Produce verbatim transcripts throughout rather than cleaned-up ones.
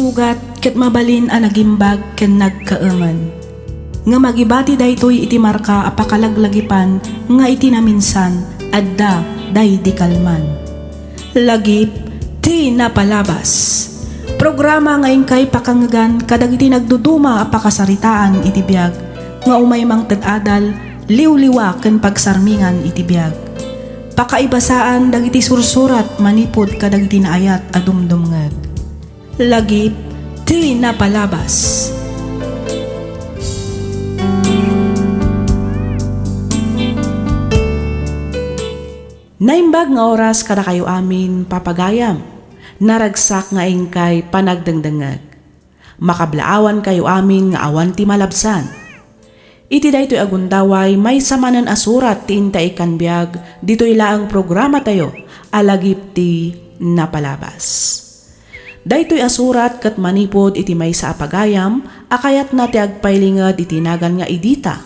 Sugat ket mabalin a nagimbag ken nagkaemen. Ngem agibati daytoy iti marka a pakalaglagipan nga iti naminsan, adda daydi kalman. Lagip ti napalabas. Programa nga inkay pakangegan kadagiti nagduduma a pakasaritaan iti biag nga umay mangted adal, liwliwa ken pagsarmingan iti biag. Pakaibasaan dagiti sursurat manipud kadagiti naayat a dumdumngeg. Lagip ti napalabas. Naimbag nga oras kadakayo amin, papagayam. Naragsak nga inkay panagdengdengngeg. Makablaawankayo amin nga awan ti malabsan. Iti daytoy a gundaway, maysa manen a surat ti intaykkan biag ditoy laeng programatayo a Lagip ti Napalabas. Daytoy a surat ket manipud iti maysa a pagayam a kayatna ti agpailinged iti nagan nga Edita.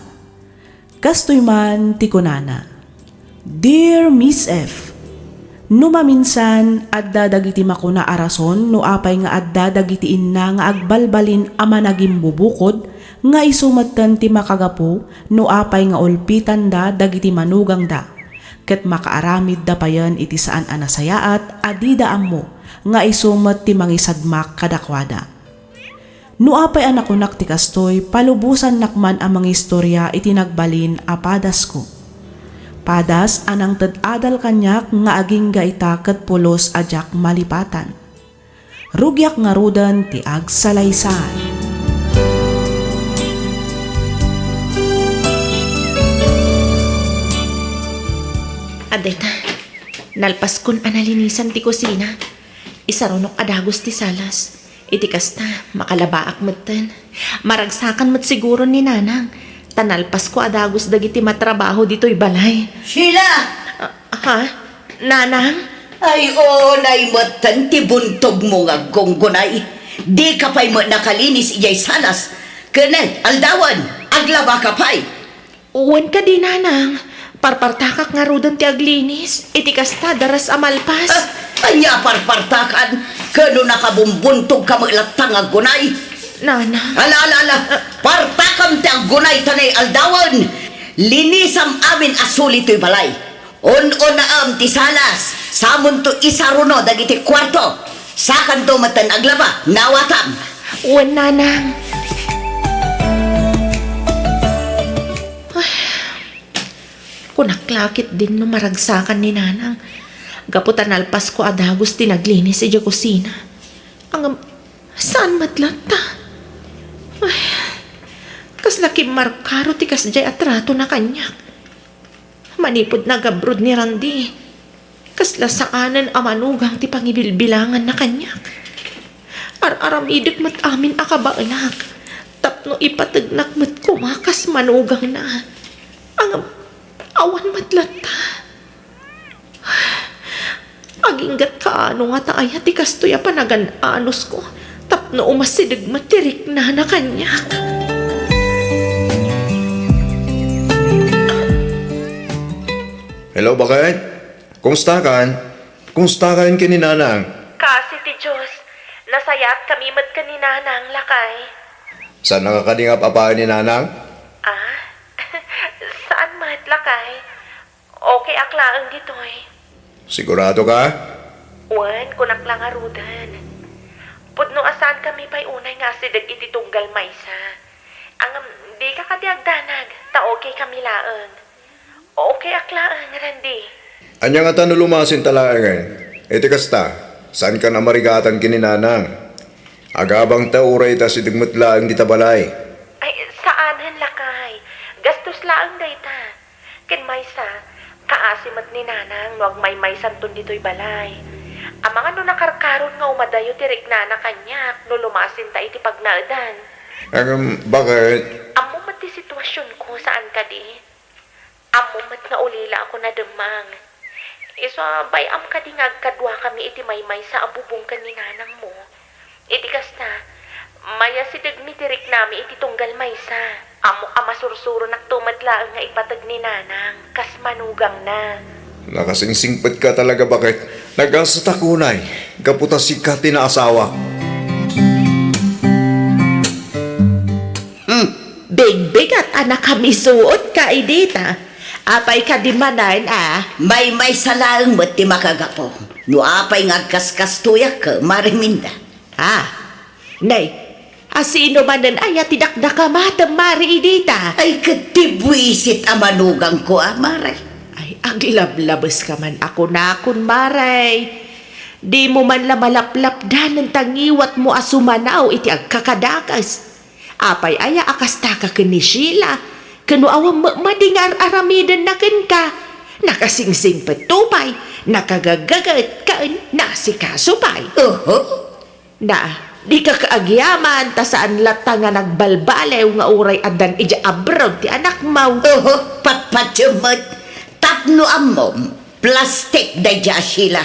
Kastoy man ti kunana, "Dear Miss F, no maminsan, adda dagiti makuna a rason no apay nga adda dagiti inna nga agbalbalin a managimbubukod nga isu metten ti makagapu no apay nga ulpitanda dagiti manugangda, ket makaaramidda payen iti saan a nasayaat a dida ammo nga isu met ti mangisadmak kadakuada. No apay a nakunak ti kastoy, palubosannak man a mangistoria iti nagbalin a padasko. Padas a nangted adal kaniak nga agingga ita ket pulos a diak malipatan. Rugiak ngaruden ti agsalaysay." Adda ita, nalpaskon a nalinisan ti kusina. Isarunok a dagus ti salas. Iti kasta, makalabaak metten. Maragsakan met siguro ni Nanang, ta nalpasko a dagus dagiti matrabaho ditoy balay. Sheila! Ah, ha? Nanang? Ay, unay metten ti buntogmo nga aggunggunay. Dika pay met nakalinis idiay salas. Ken, aldawen, aglabaka pay. Wen kadi, Nanang, parpartakak ngaruden ti aglinis, iti kasta, daras a malpas. Ah, ania a parpartakan? Ket no nakabumbuntogka met latta nga aggunay? Nanang. Ala, ala, ala, partakam ti aggunay ta nay aldawen. Linisam amin a suli toy balay. Un-unaem ti salas, samonto isaruno dagiti kuarto. Sakanto metten aglaba, nawatam. Wen, Nanang. Ay, kunak la ketdin no maragsakan ni Nanang. Gapu ta nalpasko a dagus ti naglinis idiay kusina. Ngem, saan met latta? Ay, kasla kimmarkaro ti kasdiay a tratona kaniak. Manipud nag-abroad ni Randy, kasla saanen a manugang ti pangibilbilanganna kaniak. Ar-aramidek met amin a kabaelak tapno ipategnak met koma kas manugangna. Ngem, awan met latta. Agingga't kaano ngata aya ti kastoy a panagan-anosko tapno umasideg met ti riknana kaniak. Hello, baket? Kumustakan? Kumustakan ken ni Nanang? Kaasi ti Dios, nasayaatkami met ken ni Nanang, lakay. Saannaka kadi nga ap-apaen ni Nanang? Ah? Saan met, lakay. Okay ak laeng ditoy. Sigurado ka? Wen, kunak la ngaruden. Pudno a saankami pay unay nga asideg iti tunggal maysa. Ngem, dika kadi agdanag, ta okay kami laeng. Okay ak laeng, Randy. Ania ngata no lumasinta laengen? Iti kasta, saankan a marigatan ken ni Nanang. Agabangta uray ta asideg met laeng dita balay. Ay, saanen, lakay. Gastos laeng dayta. Ken maysa, kaasi met ni Nanang no agmaymaysanton ditoy balay. Amangan no nakarkaron nga umadayo ti riknana kaniak no lumasinta iti pagnaedan. Ngem, baket? Ammo met ti situasionko, saan kadi? Ammo met nga ulila ako nademmang. Isu a bay-am kadi nga agkaduakami iti maymaysa a bubong ken ni Nanangmo? Iti kasta, mayasidegmi ti riknami iti tunggal maysa. Ammok a masursuronakto met laeng nga ipateg ni Nanang kas manugangna. Nakasingsingpetka talaga, baket. Nagasatak unay, gapu ta sika ti naasawak. Bigbigat a nakamisuotka idi ta. Apay kadi manen a? Maymaysa laeng met ti makagapu. No apay nga agkaskastoyak, Mare Minda. Ah, nay, a sino manen aya ti dakdakamatem, Mare, idi ta? Ay, ket ti buisit a manugangko a, Mare. Ay, aglablabeska man a kunakon, Mare. Dimo man la malaplapdanen ta ngiwatmo a sumanaw iti agkakadakes. Apay aya a kastaka ken ni Sheila? Ken no awan met madi nga ar-aramidenna kenka, nakasingsingpetto pay, nakagagaget ken naasikaso pay. Oho. Na, dika kaagyaman ta saan latta nga nagbalbaliw nga uray addan idiay abroad ti anakmo. Oho, patpatiem met. Tapno ammom, plastik daydiay a Sheila.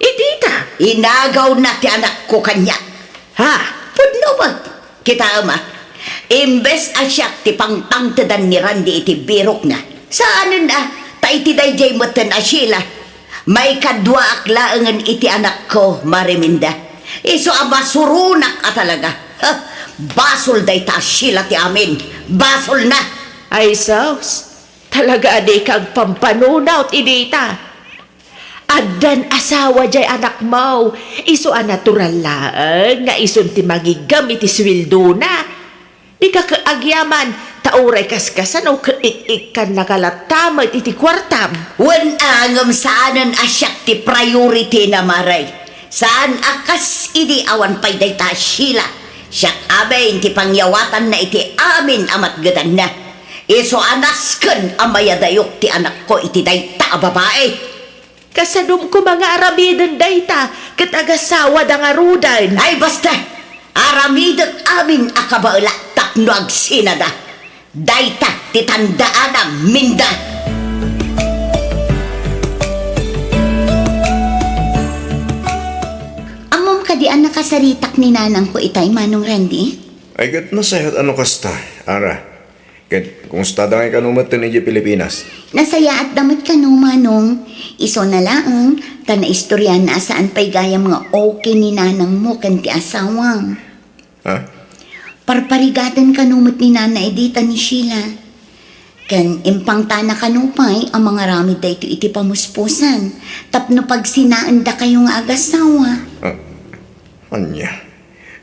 Idi ta? Inagawna ti anakko kaniak. Ha? Pudno met. Kitaem a, imbes a siak ti pangpangtedan ni Randy iti birokna, saanen a, ta iti daydiay metten a Sheila, maikadwaak laengen iti anakko, Mare Minda. Isu a masuronak a talaga. Ha, basol dayta a Sheila ti amin. Basolna. Ay sus, talaga a dika agpampanunot idi ta. Addan asawa diay anakmo, isu a natural laeng nga isun ti mangiggem iti suweldona. Dika kaagyaman, ta uray kaskasano ket ik-ikkannaka latta met iti kuartam. Wen a, ngem saanen a siak ti priority na, Mare. Saan a kas idi awan pay dayta a Sheila. Siak amin ti pangyawatanna iti amin a matgedanna. Isu a nasken a mayadayok ti anakko iti dayta a babai. Kasadom koma nga aramiden dayta ket agasawada ngaruden. Ay, basta! Aramidek amin a kabaelak tapno agsinada. Dayta ti tandaanam, Minda. Ammom kadi a nakasaritak ni nanangko itay, Manong Randy? Ay, ket nasayaat a no kasta, Ara. Ket, kumustada ngay kano met idiay Pilipinas? Nasayaatda met kano, Manong. Isuna laeng, ta naistoryanna a saan pay gayam nga okay ni nanangmo ken ti asawam. Ha? Parparigaten kano met ni Nana Edita ni Sheila. Ken impangtana kano pay a mangaramid daytoy iti pamuspusan tapno pagsinaendakayo nga agasawa. Ah, ania?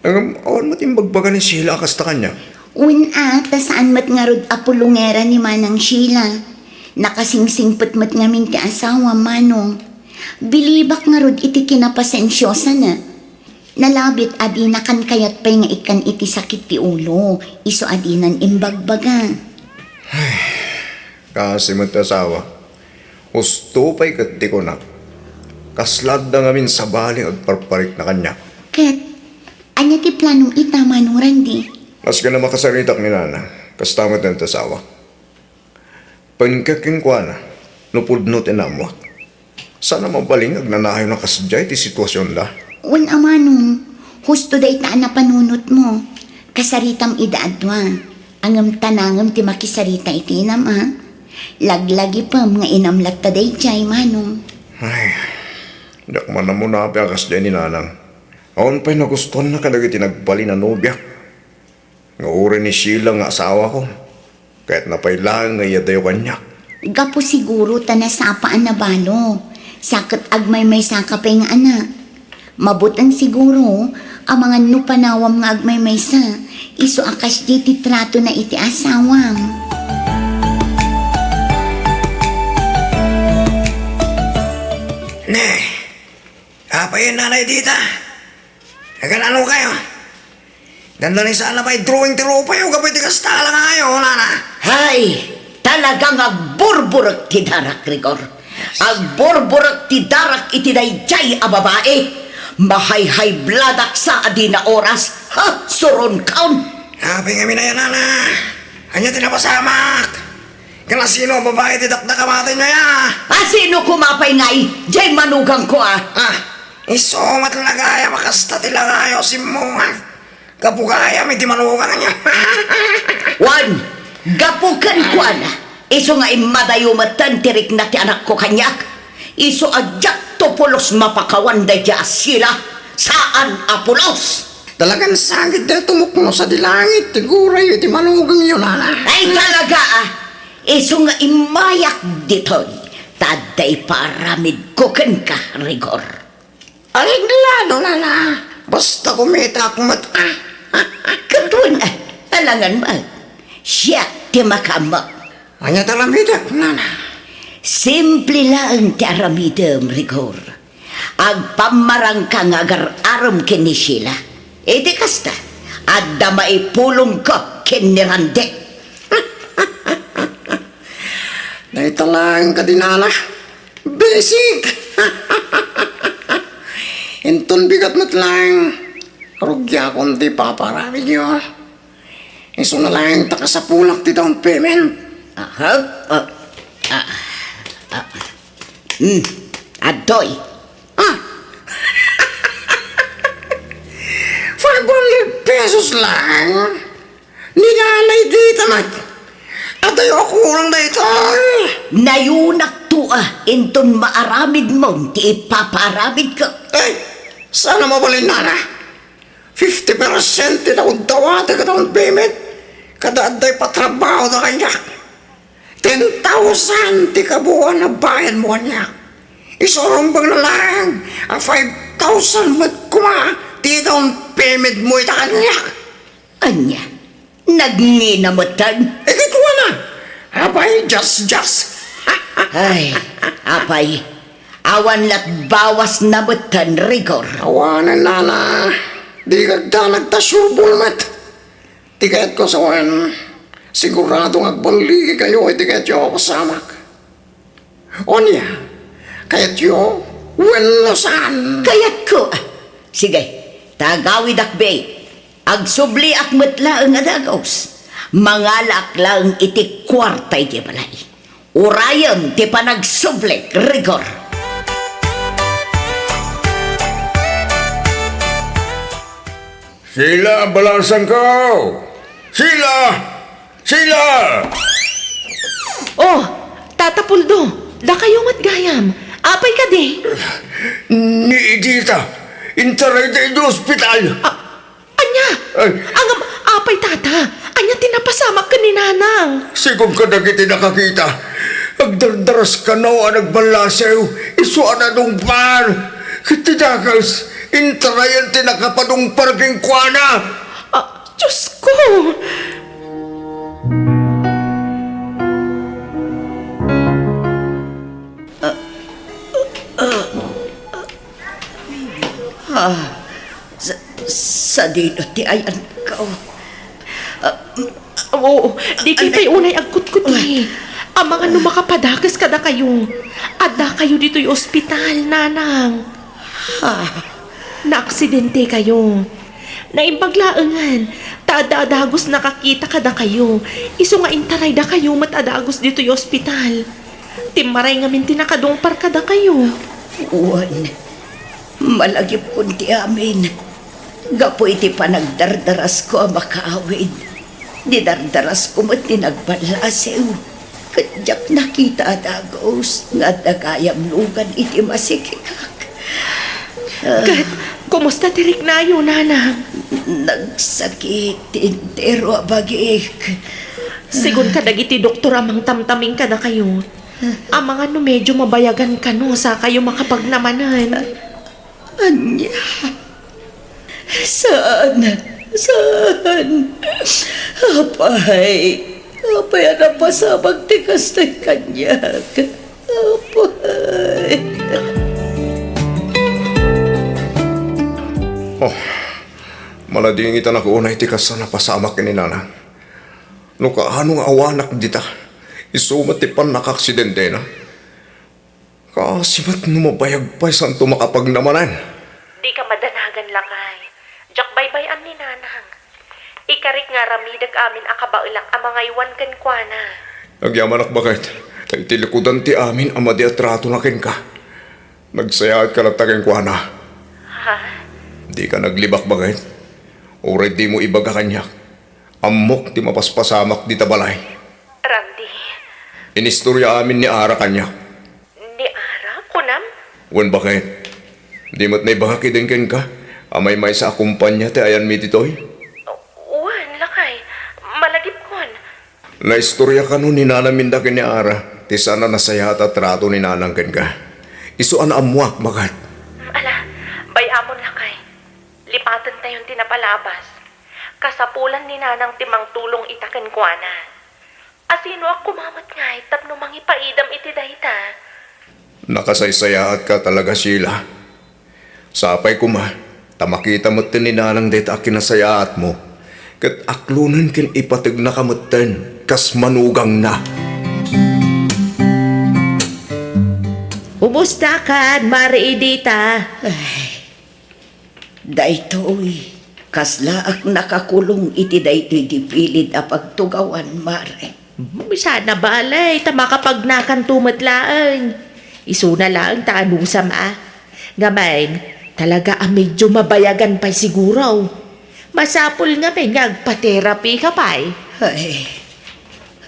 Ngem awan met imbagbaga ni Sheila a kasta kaniak? Wen a, ta saan met ngarud a pulongera ni Manang Sheila. Nakasingsingpet met ngamin ti asawam, Manong. Bilibak ngarud iti kinapasensiosana. Nalabit a dinakan kayat pay nga ikkan iti sakit ti ulo, isu a dinan imbagbaga. Ay, kaasi met ti asawa. Husto pay ket ti kunak. Kasla adda ngamin sabali nga agparparikna kaniak. Ket, ania ti planom ita, Manong Randy? Maski a makasaritak ni Nana, kasta met ti asawak. Pengka kenkuana no pudno ti naammoak. Saan a mabalin nga agnanayon a kasdiay ti situasionda. Wen a, Manong, husto dayta a napanunotmo. Kasaritam ida a dua. Ngem ta nangem ti makisarita iti inam a. Laglagipem nga inam latta daydiay, Manong. Ay, diak man ammo no apay a kasdiay ni Nanang. Awan pay nagustuanna kadagiti nagbalin a nobiak. Nga uray ni Sheila nga asawako, kayatna pay laeng nga iyadayo kaniak. Gapu siguro ta nasapa a nabalo, sa ket agmaymaysaka pay nga anak. Mabuteng siguro, amangan no panawam nga agmaymaysa, isu a kasdiay ti tratona iti asawam. Ne, apay, Nanay Dita? Nagano kayo? Dandani sana pay drawing ti rupayo gapu iti kasta a langayo, Nana. Hay, talagang agburburek ti darak, Rigor. Agburburek ti darak iti daydiay a babai. Mahayhaybladak sa a dina oras. Ha, suronkaon. Apay ngamin aya, Nana? Ania ti napasamak? Ken asino a babai ti dakdakamatenyo aya? Asino koma pay ngay, diay manugangko a? Ah, isu met la gayam a kasta ti langayo a simmuang. Gapu gayam iti manugangyo. Wen, gapu kenkuana, isu nga immadayo metten ti rikna ti anakko kaniak. Isu a diakto pulos mapakawan daydiay a Sheila, saan a pulos. Talagan sagid daytoy mukno sadi langit ti gurayyo iti manugangyo, nana. Ay, talaga, ah! Isu nga immayak ditoy, ta adda iparamidko kenka, Rigor. Aglalo, nana. Basta kumitak met, ah. Katon, ah, alangan met. Siak ti makaammo. Ania ti aramidek, nana? Simple laeng ti aramidem, Rigor. Agpammarangka nga agar-arem ken ni Sheila. Iti kasta, adda maipulongko ken ni Randy. Dayta laeng kadi, nana. Basic! Inton bigat met laeng, rugiakon ti ipapaaramidyo. Isuna laeng ta kasapulak ti down payment. Aha. Ah, ah, ah. Hmm. Adtoy. Ah. Five hundred pesos lang? Ni nanay dita met. Adayo a kurang daytoy. Nayunakto a inton maaramidmon ti ipapaaramidko. Ay, saan a mabalin, nana? Fifty percent ti nauddawatek a down payment. Kada adda ipatrabahoda kaniak. Ten thousand ti kabuoan a bayadmo kaniak. Isu a rumbeng na laeng a five thousand met koma ti down payment mo ita kaniak. Ania? Nagngina metten? Ikatuana. Apay, just, just. Ay, apay. Awan lat bawas na metten, Rigor. Awanen, nana. Di kagdanag ta sure ball met. Ti kayatko sawen, sigurado nga agballigikayo iti kayatyo a pasamak. Ania? Kayatyo wenno saan? Kayatko. Sige, ta agawidak, be. Agsubliak met laeng a dagus. Mangalaak laeng iti kuarta iti balay. Urayem ti panagsublik, Rigor. Sheila, balasangko! Sheila! Sheila! Oh, Tata Puldo, dakayo met gayam. Apay kadi? Ni Edita, intarayda iti ospital. Ah, ania? Ay. Ngem, apay, Tata? Ania ti napasamak ken ni Nanang? Sigun kadagiti nakakita, agdardaras kano a nagballasew, isu a nadungpar. Ket ti dakes, intarayan ti nakapadungpar kenkuana. Ah, Diosko! Ah, sa-, sadino ti ayanko? Ah, oo, dikay pay unay agkutkuti. Amangan no makapadakes kadakayo. Addakayo ditoy ospital, Nanang. Ha? Naaksidenteyo. Naimbag laengen, ta adda a dagus nakakita kadakayo. Isu nga intaraydakayo met a dagus ditoy ospital. Timmaray ngamin ti nakadungpar kadakayo. Wen, malagipkon ti amin. Gapu iti panagdardarasko a makaawid, dinardarasko met ti nagballasew. Ket diak nakita a dagus nga adda gayam lugan iti masikikak. Ah. Ket, kumusta ti riknayo, Nanang? Nagsakit ti entero a bagik. Sigun kadagiti doktor a mangtamtamin kadakayo, amangan no medyo mabayagan kano sakayo makapagnamanen. Ania? Saan? Saan? Apay, apay a napasamak ti kastoy kaniak? Apay. Oh, maladingitanak unay ti kas a napasamak ken ni Nanang. No kaano nga awanak dita, isu met ti pannakaaksidentena. Kaasi met no mabayag pay, saanto makapagnamanen. Dika madanagan, lakay. Diak baybay-an ni Nanang. Ikarik nga aramidek amin a kabaelak a mangaywan kenkuana. Agyamanak, baket, ta iti likudan ti amin a madi a tratona kenka, nagsayaat ka latta kenkuana. Ha? Dika naglibak, baket. Uray dimo ibaga kaniak, ammok ti mapaspasamak dita balay. Randy. Inistorya amin ni Ara kaniak. Ni Ara, kunam? Wen, baket. Di met naibagak idin kenka. A maymaysa a kompania ti ayanmi ditoy? Wen, lakay. Malagipkon. Naistorya kano ni Nana Minda ken ni Ara ti saan a nasayaat a trato ni Nanang kenka. Isu a naammoak, makat. Ala, bay-amon, lakay. Lipatentayon ti napalabas. Kasapulan ni Nanang ti mangtulong ita kenkuana. Asinoak koma met ngay tapno mangipaidam iti dayta? Nakasaysayaatka talaga, Sheila. Sapay koma ta makita metten ni Nanang dayta a kinasayaatmo, ket aklonen ken ipategnaka metten kas manugangna. Kumustakan, Mare Edita? Ay, daytoy, kaslaak nakakulong iti daytoy ti pilid a pagtugawan, Mare. Hmm, sana balay, ta makapagnakanto met laeng. Isuna laeng ta anusam a. Ngamin, talaga a medyo mabayagan pay siguro. Masapul ngamin nga agpa-therapy ka pay. Ay,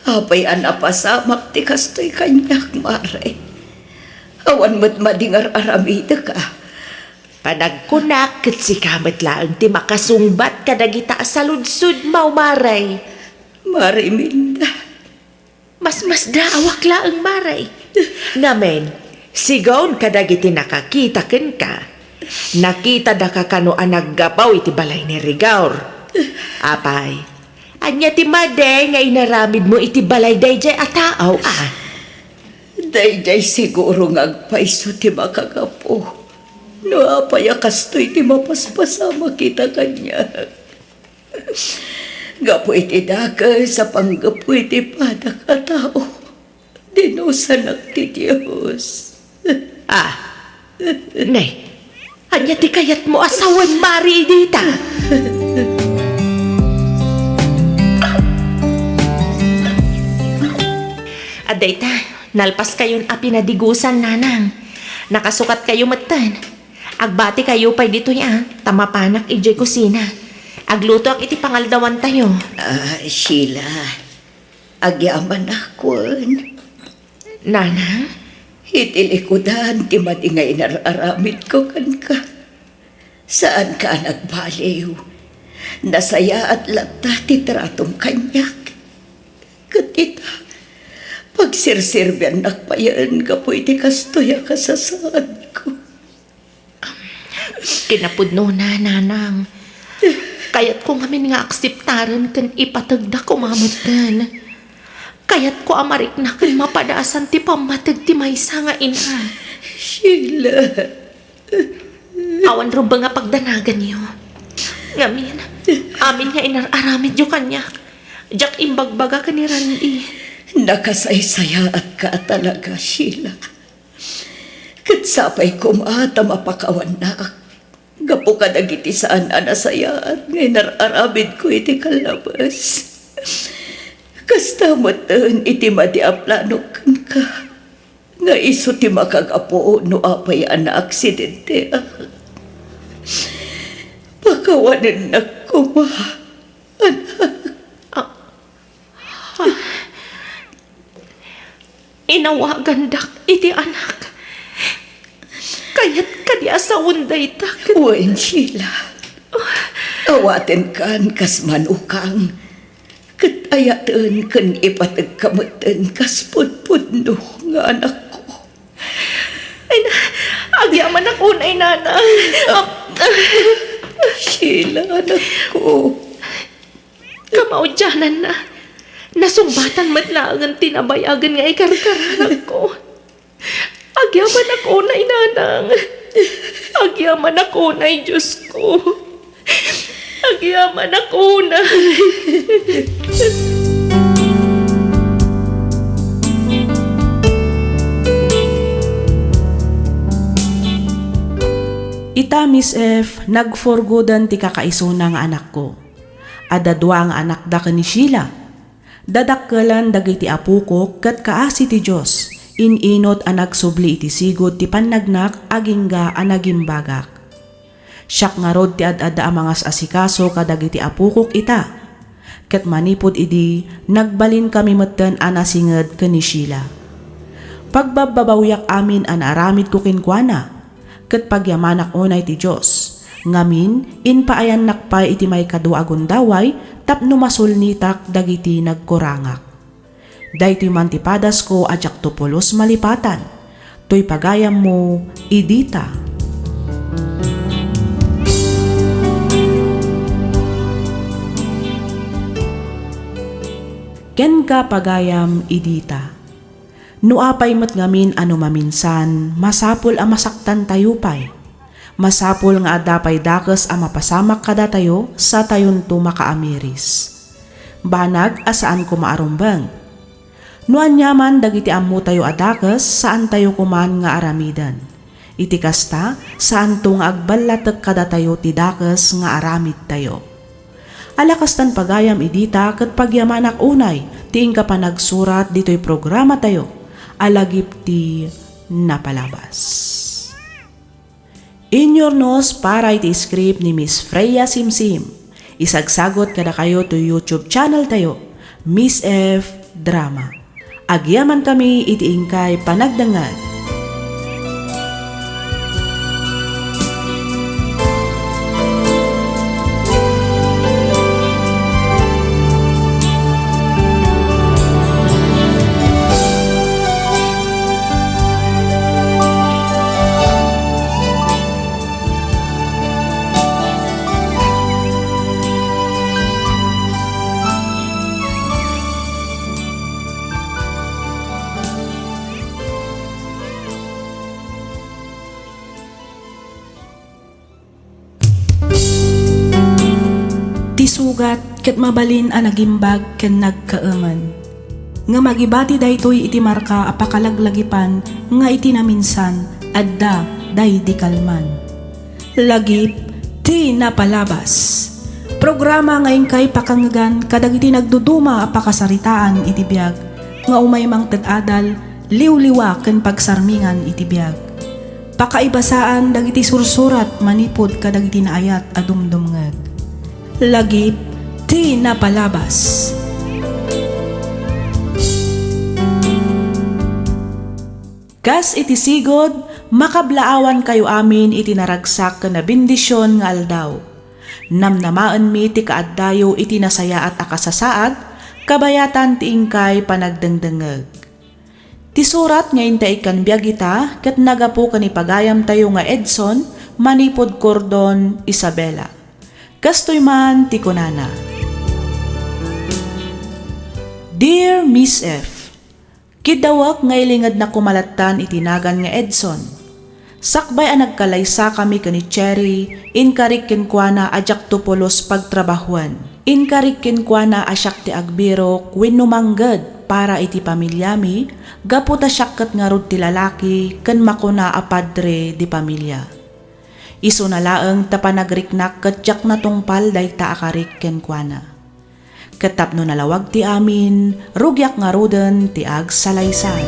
apay a napasamak ti kastoy kaniak, Mare. Awan met madi nga ar-aramidek a. Panagkunak ket sika met laeng ti makasungbat kadagita a saludsodmo, Mare. Mare Minda. Masmasdaawak laeng, Mare. Ngamin, sigaw kadagiti nakakita kenka. Nakitadaka kano a naggapu iti balay ni Rigor. Apay, ania ti madi nga inaramidmo iti balay daydiay a tao, a? Daydiay siguro nga agpayso ti makagapu. No apay a kastoy ti mapaspasamak ita kaniak. Gapu iti dakes a panggapu iti padak a tao, dinusanak ti Dios. Ah, ne, ania ti kayatmo a sawen, Mare Edita? Adda ita, nalpaskayon a pinadigusan, Nanang. Nakasukatkayo metten. Agbatikayo pay ditoy a, ta mapanak idiay kusina. Aglutoak iti pangaldawantayo. Ah, Sheila, agyamanak wen. Nanang? Iti likudan ti madi nga inar-aramidko kenka. Saanka a nagbaliw. Nasayaat latta ti tratom kaniak. Ket ita, pagsirserbiannak payen gapu iti kastoy a kasasaadko. Kinapudnona, Nanang. Kayatko ngamin nga akseptaren ken ipategda koma metten. Kayatko a marikna ken mapadasan ti pammateg ti maysa nga ina. Sheila. Awan rumbeng a pagdanaganyo. Ngamin, amin nga inar-aramidyo kaniak, diak imbagbaga ken ni Randy. Nakasaysayaatka a talaga, Sheila. Ket sapay koma ta mapakawannak gapu kadagiti saan a nasayaat nga inar-aramidko iti kallabes. Kasta metten iti madi a planok kenka nga isu ti makagapu no apay a naaksidenteak. Pakawanennak koma, anak. Ah, ah. Inawagandak iti anak. Kayat kadi a sawen dayta ket Wen, Sheila. Awatenkan kas manukang. Ket ayaten ken ipategka metten kas pudpudno nga anakko. Ay, na, agyamanak unay, Nanang. Ah, Sheila, anakko. Kamaudiananna, nasungbatan met laengen ti nabayagen nga ikarkaranakko. Agyamanak unay, Nanang. Agyamanak unay, Diosko. Agyamanak unay. Ita, Miss F, nagforgoden ti kakaisuna nga anakko. Adda dua nga anakda ken ni Sheila. Dadakkelen dagiti apokok ket kaasi ti Dios, in-inut a nagsubli iti sigud ti pannagnak agingga a nagimbagak. Siak ngarud ti ad-adda a mangas-asikaso kadagiti apokok ita. Ket manipud idi, nagbalinkami metten a nasinged ken ni Sheila. Pagbabbabawiak amin a naaramidko kenkuana, ket pagyamanak unay ti Dios, Ngamin, impaayannak pay iti maikadua a gundaway tapno masulnitak dagiti nagkurangak. Daytoy man ti padasko a diakto pulos malipatan. Toy pagayammo, Idita. Kenka, pagayam, Idita. No apay met ngamin a no maminsan, masapul a masaktantayo pay. Masapul nga adda pay dakes a mapasamak kadatayo satayonto makaamiris. Banag a saan koma a rumbeng. No aniaman dagiti ammotayo a dakes, saantayo koman nga aramiden. Iti kasta, saanto nga agballatek kadatayo ti dakes nga aramidtayo. Ala kastan pagayam, Idita, ket pagyamanak unay ti inka panagsurat ditoy programatayo a lagip ti napalabas. Inyurnos para iti script ni Miss Freya Simsim. Isagsagot kadakayo to YouTube channel tayo, Miss F Drama. Agyamankami iti inkay panagdengngeg. Ti sugat ket mabalin a nagimbag ken nagkaemen. Ngem agibati daytoy iti marka a pakalaglagipan nga iti naminsan, adda daydi kalman. Lagip ti napalabas. Programa nga inkay pakangngegan kadagiti nagduduma a pakasaritaan iti biag nga umay mangted adal, liwliwa ken pagsarmingan iti biag. Pakaibasaan dagiti sursurat manipud kadagiti naayat a dumdumngeg. Lagip ti napalabas. Kas iti sigud, makablaawankayo amin iti naragsak ken nabendision nga aldaw. Namnamaenmi ti kaaddayo iti nasayaat a kasasaad, kabayatan ti inkay panagdengdengngeg. Ti surat nga intaikkan biag ita ket nagapu ken ni pagayamtayo nga Edson manipud Cordon, Isabela. Kastoy man ti kunana, Dear Miss F, Kiddawek nga ilingednak koma lattan iti nagan nga Edson. Sakbay a nagkalaysakami ken ni Cherry, inkarik kenkuana a diakto pulos pagtrabahoen. Inkarik kenkuana a siak ti agbirok wenno mangged para iti pamiliami, gapu ta siak ket ngarud ti lalaki ken makuna a padre de pamilia. Isuna laeng ta panagriknak ket diak natungpal dayta a karik kenkuana. Ket tapno nalawag ti amin, rugiak ngaruden ti agsalaysay.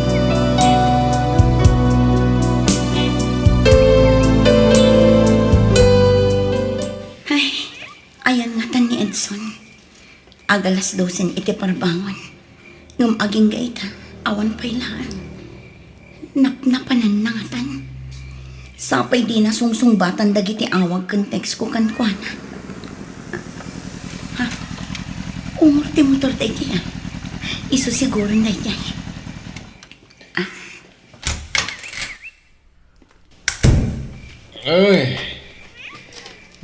Ay, ayan ngatan ni Edson. Ag-alas dosen iti parbangon. Ngem agingga ita, awan pay laeng. Napnapananna ngatan. Sapay dina sungsungbatan dagiti awag ken text ko kenkuana. Ha? Umor ti motor daydi, a. Isu siguron daydi. A. Ay,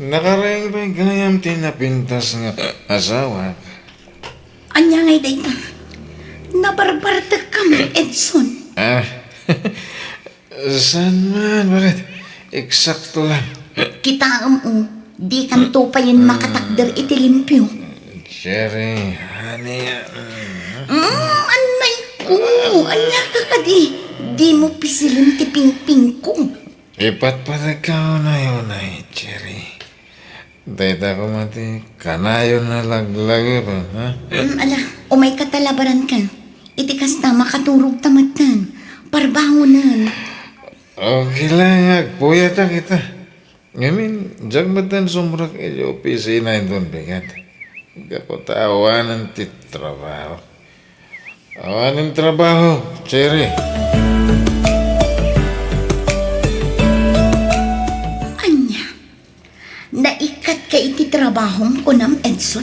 nakaraing pay gayam ti napintas nga asawak. Ania ngay dayta? Nabarbartekkami, Edson. A, saan man? Bakit? Eksakto lang. Kitaem, o, dikanto payen makatakder iti limpio. Cherry, honey, a. Mm, annay ko. Ania ka kadi? Dimo pisilem ti pingpingko. Ipatpatagka unay-unay, Cherry. Dayta koma ti kanayon a laglagipen, ha? Mm, ala, umayka ta labaranka. Iti kasta, makaturogta metten. Parbangonen. Okay lang, agpuyatak ita. Ngamin, diak metten sumrek iti opisina inton bigat. Gapu ta awanen ti trabaho. Awanen trabaho, Cherry. Ania? Naikkatka iti trabahom, kunam, Edson?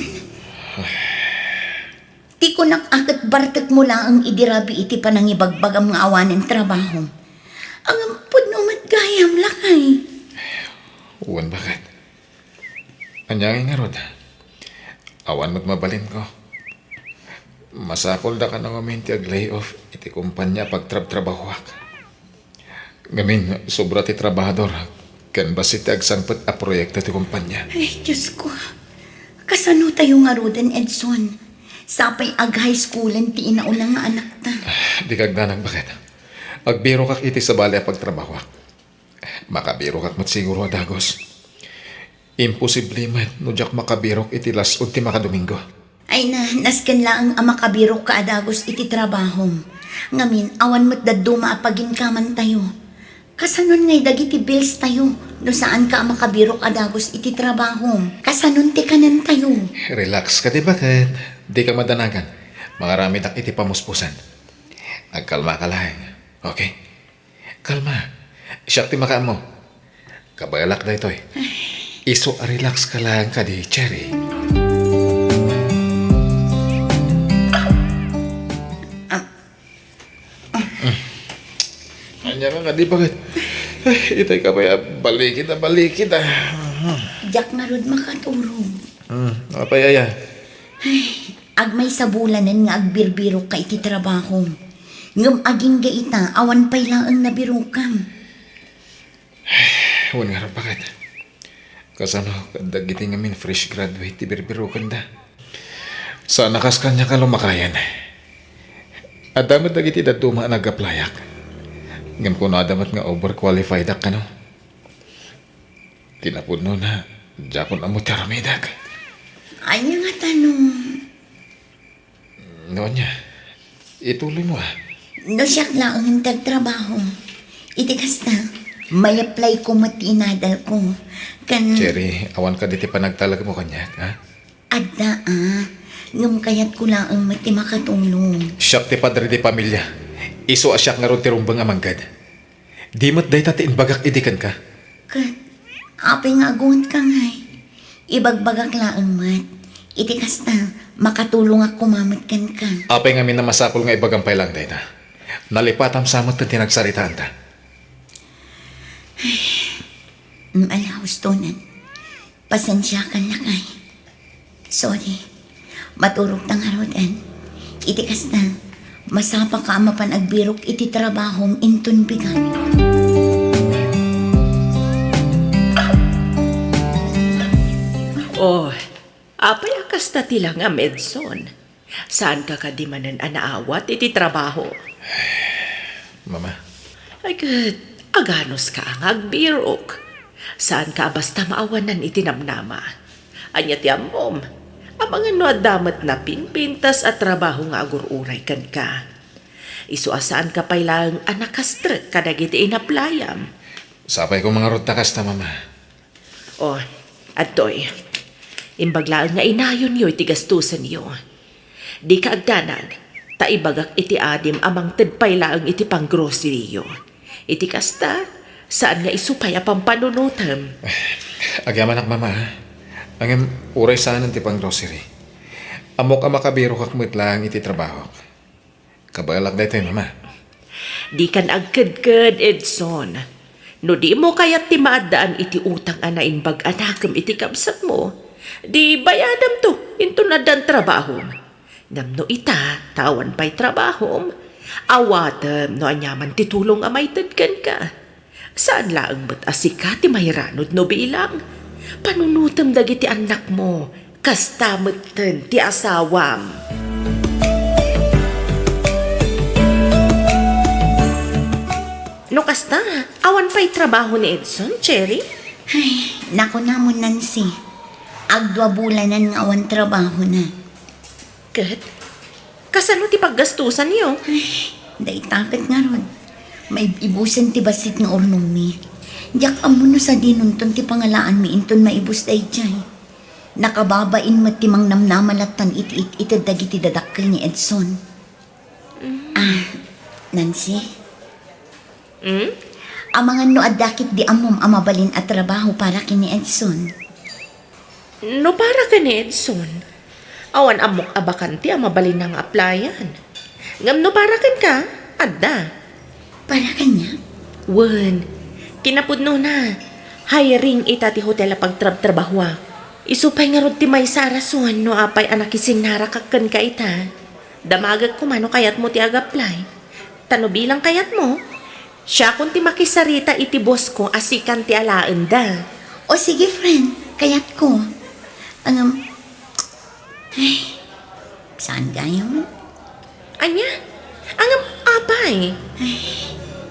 Ti kunak a ket bartekmo laeng idi rabii ti panangibagbagam nga awanen trabahom. Ngem pudno met gayam, lakay. Wen, baket. Ania ngay ngarud? Awan met mabalinko. Masakolda kano ngamin ti ag-layoff iti kompania a pagtrabtrabahoak. Ngamin, sobra ti trabahador ken bassit ti agsangpet a proyekto ti kompania. Ay, Diosko. Kasano tayo ngaruden, Edson? Sapay ag-high schoolen ti inauna nga anakta. Dika agdanag, baket. Agbirokak iti sabali a pagtrabahoak. Makabirokak met siguro a dagus. Imposible met no diak makabirok iti las-ud ti makadomingo. Ay na, nasken laeng a makabirokka a dagus iti trabahom. Ngamin, awan met dadduma a paginkamantayo. Kasanon ngay dagiti bills tayo no saanka a makabirok a dagus iti trabahom? Kasanon ti kanentayo? Relax kadi, baket. Dika madanagan. Mangaramidak iti pamuspusan. Agkalmaka laeng. Okay? Kalma. Siak ti makaammo. Kabaelak daytoy. Isu a relax ka laeng kadi, Cherry. Ah. Ania ka kadi, baket? Ay, itay ka pay a balikid a balikid, ah. Diak ngarud makaturog. Hmm, apay aya? Ay, agmaysa bulanen nga agbirbirokka iti trabahom. Ngem agingga ita, awan pay laeng nabirokam. Wen ngarud, baket. Kasano kadagiti ngamin fresh graduate ti birbirokenda? Saan a kas kaniak a lumakayen. Adda met dagiti dadduma a nag-applyak. Ngem kunada met nga overqualified-ak kano. Ti napudnona, diakon ammo ti aramidek. Ania ngata no? No ania, ituloymo, a. No siak laeng ti agtrabaho, iti kasta, may-applyko met ti inadalko. Ken Cherry, awan kadi ti panagtalekmo kaniak, a? Adda, a. Ngem kayatko laeng met ti makatulong. Siak ti padre de pamilia. Isu a siak ngarud ti rumbeng a manggad. Di met dayta ti imbagak idi kenka. Ket, apay nga agungetka ngay? Ibagbagak laeng met. Iti kasta, makatulongak koma met kenka. Apay ngamin a masapul nga ibagam pay laeng dayta? Nalipatam sa met ti nagsaritaanta. Ay, mm, ala, hustonan. Pasensiakan, lakay. Sorry. Maturogta ngaruden. Iti kasta, masapaka a mapan agbirok iti trabahom inton bigat. Oh, apay a kasta ti langam, Edson? Saanka kadi manen a naawat iti trabaho? Mama. Ay ket, aganuska nga agbirok. Saanka a basta maawanan iti namnama. Ania ti ammom? Amangan no adda met napinpintas a trabaho nga agur-uray kenka. Isu a saanka pay laeng a nakastrek kadagiti inaplayam. Sapay koma ngarud ta kasta, Mama. O, adtoy. Imbag laeng nga inayonyo iti gastusenyo. Dika agdanag, ta ibagak iti adim a mangted pay laeng iti panggroceryyo. Iti kasta, saan nga isu pay a pampanunotem. Agyamanak, Mama, a. Ngem uray saanen ti panggrocery. Ammok a makabirokak met laeng iti trabahok. Kabaelak daytoy, Mama. Dikan agkedked, Edson. No dimo kayat ti maaddaan iti utang a naimbag a nakem iti kabsatmo, di bayadamto inton addan trabahom. Ngem no ita, ta awan pay trabahom, awatem no aniaman ti tulong a maited kenka. Saan laeng met a sika ti mairanud no bilang. Panunotem dagiti annakmo, kasta metten ti asawam. No kasta, awan pay trabaho ni Edson, Cherry? Ay, nakunamon, Nancy. Agdua bulanen nga awan trabahona. Ket, kasano ti paggastusanyo? Ay, dayta ket ngarud. Maib-ibusen ti bassit nga urnongmi. Diak ammo no sadinonton ti pangalaanmi inton maibus daydiay. Nakababain met ti mangnamnama lattan iti it-ited dagiti dadakkel ni Edson. Mm. Ah, Nancy? Hmm? Amangan no adda ketdi ammom a mabalin a trabaho para ken ni Edson. No para ken ni Edson, awan ammok a bakante a mabalinna nga applyan. Ngem no para kenka, adda. Para kaniak? Wen, kinapudnona, hiring ita ti hotel a pagtrabtrabahoak. Isu pay ngarud ti maysa a rason no apay a nakisinnarakak kenka ita. Damagek koma no kayatmo ti ag-apply. Ta no bilang kayatmo, siakon ti makisarita iti boss ko a sikan ti alaenda. O sige, friend, kayatko. Ngem, ay, saan gayon? Ania? Ngem apay? Ay,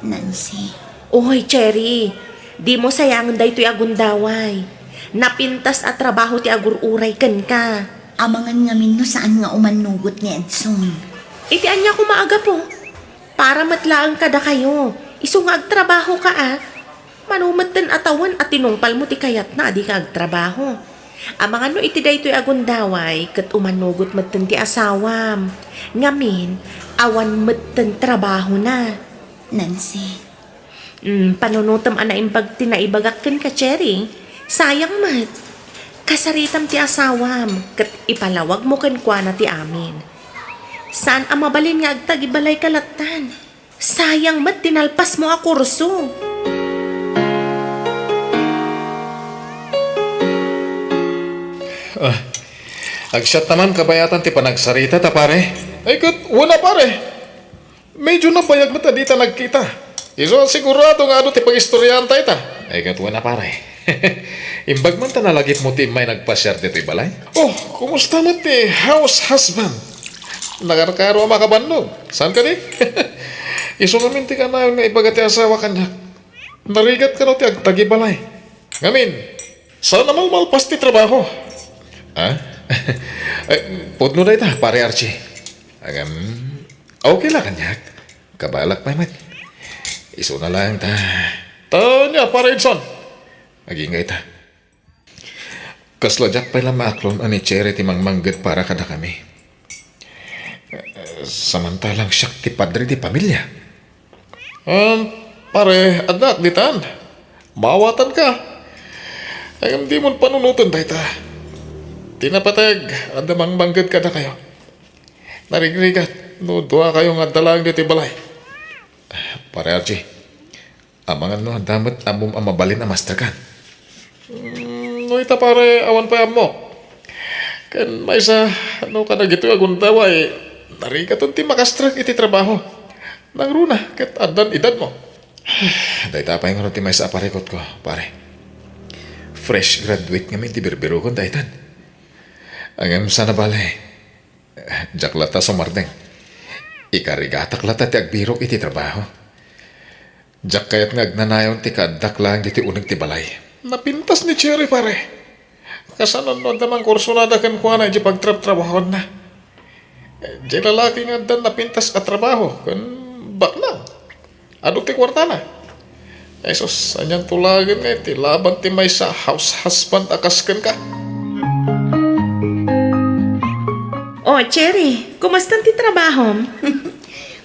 Nancy. Oy, Cherry, dimo sayangen daytoy a gundaway. Napintas a trabaho ti agur-uray kenka. Amangan ngamin no saan nga umannugot ni Edson. Iti ania koma a gapu? Para met laeng kadakayo. Isu nga agtrabahoka a. Mano metten a tawen a tinungpalmo ti kayatna a dika agtrabaho. Amangan no iti daytoy a gundaway ket umannugot metten ti asawam. Ngamin, awan metten trabahona. Nancy. Mm, panunotem a naimbag ti naibagak kenka, Cherry. Sayang met. Kasaritam ti asawam, ket ipalawagmo kenkuana ti amin. Saan a mabalin nga agtagibalayka lattan. Sayang met ti nalpasmo a kurso. Ah, agsiat naman kabayatan ti panagsarita ta, pare. Ay, ket, wen a, pare. Medyo nabayag met a dita nagkita. Isu a sigurado nga adu ti pagistoriaanta ita. Ay, ket wen a, pare. Imbag man ta nalagipmo ti immay nagpasiar ditoy balay. Oh, kumusta met ti house husband? Nakarkaro a makabannog. Saan kadi? Isu ngamin ti kanayon nga ibaga ti asawa kaniak. Narigat kano ti agtagibalay. Ngamin, saan a malmalpas ti trabaho? Ah? Eh, pudno dayta, pare Archie. Agam, okay la kaniak. Kabaelak pay met. Isuna laeng ta. Ta ania, pare Edson? Agingga ita. Kasla diak pay la maaklon a ni Cherry ti mangmangged para kadakami. Samantalang siak ti padre di pamilia. Ah, pare, addaak ditan. Maawatanka. Ngem dimon panunoten dayta. Ti napateg, adda mangmangged kadakayo. Narigrigat no duakayo nga adda laeng ditoy balay. Pare Archie, amangan no adda met ammom a mabalin a masterkan. Mm, no ita, pare, awan pay ammok. Ken maysa, no kadagitoy a gundaway, narigaton ti makastrek iti trabaho. Nangruna ket addan edadmo. Dayta pay ngarud ti maysa a parikutko, pare. Fresh graduate ngamin ti birbirokon daytan. Ngem saan a bale, diak latta sumardeng. Ikarigatak latta ti agbirok iti trabaho. Diak kayat nga agnanayon ti kaaddak laeng ditoy uneg ti balay. Napintas ni Cherry, pare. Kasano no adda mangkursonada kenkuana idiay pagtrabtrabahoanna? Diay lalaki nga addan napintas a trabaho ken baknang. Adu ti kuartana. Jesus, anian to laeng nga iti laban ti maysa a house husband a kas kenka? Oh, Cherry, kumusta ti trabahom?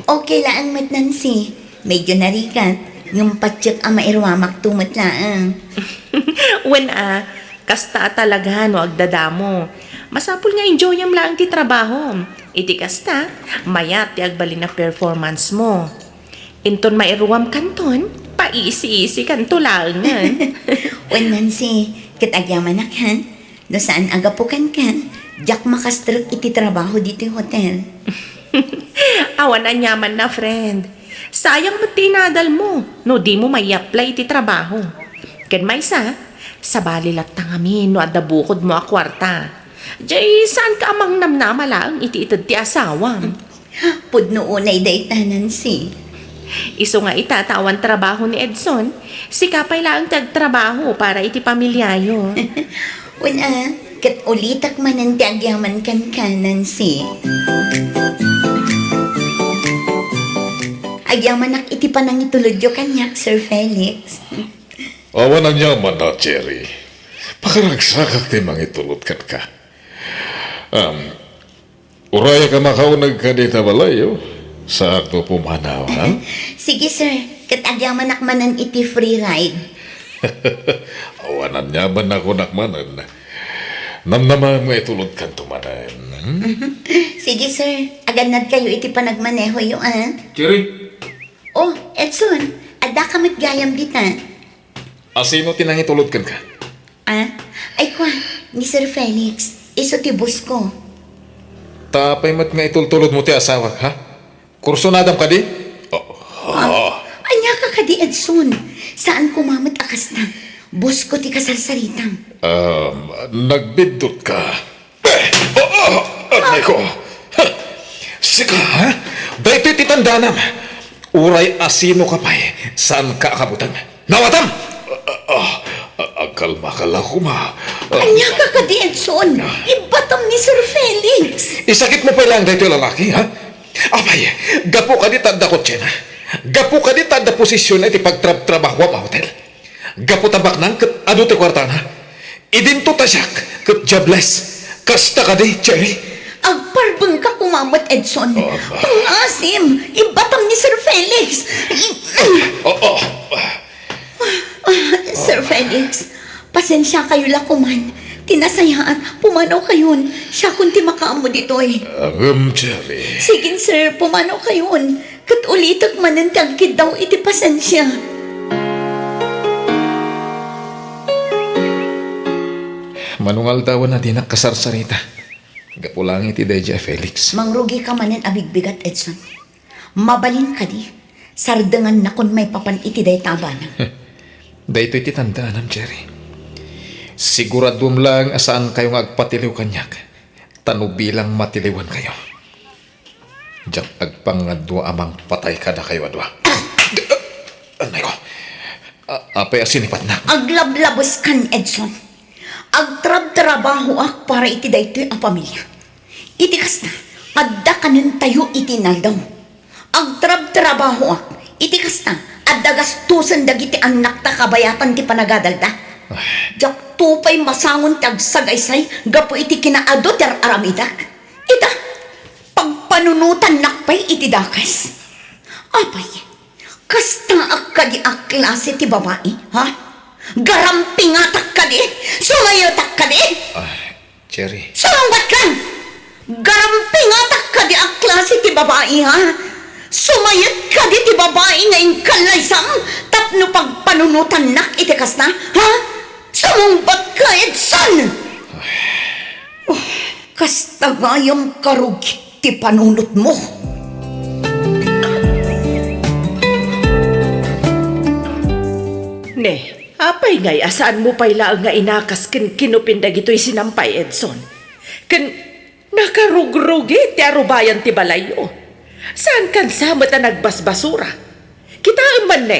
Okay laeng met, Nancy. Medyo narigat, ngem patiek a mairuamakto met laeng. Wen a, kasta a talaga no agdadamo. Masapul nga enjoyam laeng ti trabahom. Iti kasta, mayat ti agbalin a performance mo. Inton mairuam kanton, paisi-isi kanto laengen. Wen, Nancy, ket agyamanak, ha? No saan a gapu kenka, diak makastrek iti trabaho ditoy hotel. Awan aniamanna, friend. Sayang met ti inadal mo no dimo mai-apply iti trabaho. Ken maysa, sabali latta ngamin no adda bukodmo a kuarta. Jay, saanka a mangnamnama laeng iti ited ti asawam? Pudno unay dayta, Nancy. Isu nga ita ta awan trabaho ni Edson, sika pay laeng ti agtrabaho para iti pamiliayo. Wen a, ket ulitek manen ti agyaman kenka, Nancy. Agyamanak iti panangitulodyo kaniak, Sir Felix. Awan aniamanna, Cherry. Pakaragsakak ti mangitulod kenka. Um, Urayak a makauneg ka dita balay, o. Saakto pumanaw, ha? Sige, sir. Ket agyamanak manen iti free ride. Awan aniamanna kunak manen. Namnamam nga itulodkanto manen. Hmm? Sige, sir. Agannadkayo iti panagmanehoyo, ah. Cherry! Oh, Edson, addaka met gayam dita. Asino ti nangitulod kenka? Ah? Ay, kua, ni Sir Felix. Isu ti boss ko. Ta apay met nga itultulodmo ti asawak, ha? Kursunadam kadi? Oh, Ah, oh. Ania ka kadi, Edson? Saan ko mamet a kasta. Boss ko ti kasarsaritang. Um, nagbiddutka. Eh, oh, oh, aray ko. Ha, sika, ha? Daytoy ti tandanam. Uray asino ka pay, saan ka akabuteng. Nawatam! Ah, ah, ah, agkalma ka la koma. Ah. Ania ka kadi, Edson? Ibbatam ni Sir Felix. Isakit mo pay lang daytoy lalaki, ha? Apay, gapu kadi ta adda kotsena. Gapu kadi ta adda posisyon iti pagtrabtrabahoam a hotel. Gapu ta baknang ket adu ti kuartana. Idinto ta siak ket jobless. Kasta kadi, Cherry? Agparbeng ka koma met, Edson. Oh, ah. Pangasim, ibbatam ni Sir Felix. Oh, oh. Ah, Sir Felix, pasensiakayo la koman. Ti nasayaat, pumanaw kayon. Siakon ti makaammo ditoy. Ngem, Cherry. Sige, sir, pumanaw kayon. Ket ulitek manen ti agkiddaw iti pasensia. Mano nga aldawen a dinak kasarsarita. Gapu laeng iti daydiay a Felix. Mangrugi ka manen a bigbigat, Edson. Mabalin kadi, sardengannakon maipapan iti dayta a banag. Daytoy ti tandaanam, Cherry. Siguraduem laeng a saankayo nga agpatiliw kaniak, ta no bilang matiliwankayo, diak agpangngadua a mangpatay kadakayo a dua. Ah! Anay ko. A-, apay a sinipatnak? Aglablabeskan, Edson. Agtrabtrabahoak para iti daytoy a pamilia. Iti kasta, adda kanentayo iti inaldaw. Agtrabtrabahoak. Iti kasta, adda gastusen dagiti annakta kabayatan ti panagadalda. Ay. Diakto pay masangon ti agsagaysay gapu iti kinaadu ti ar-aramidek. Ita, pagpanunotannak pay iti dakes. Apay, kastaak kadi a klase ti babai, ha? Garampingatak kadi? Sumayetak kadi? Ah, Cherry. Sumungbatkan! Garampingatak kadi a klase ti babai, ha? Sumayet kadi ti babai nga inkallaysam tapno pagpanunotannak iti kasta, ha? Sumungbatka, Edson! Oh, kasta gayam karugit ti panunotmo. Ne, apay ngay a saanmo pay laeng nga inakas ken kinupin dagitoy sinampay, Edson? Ken nakarugrugi ti arubayan ti balayyo. Saankan sa met a nagbasbasura. Kitaem man ne,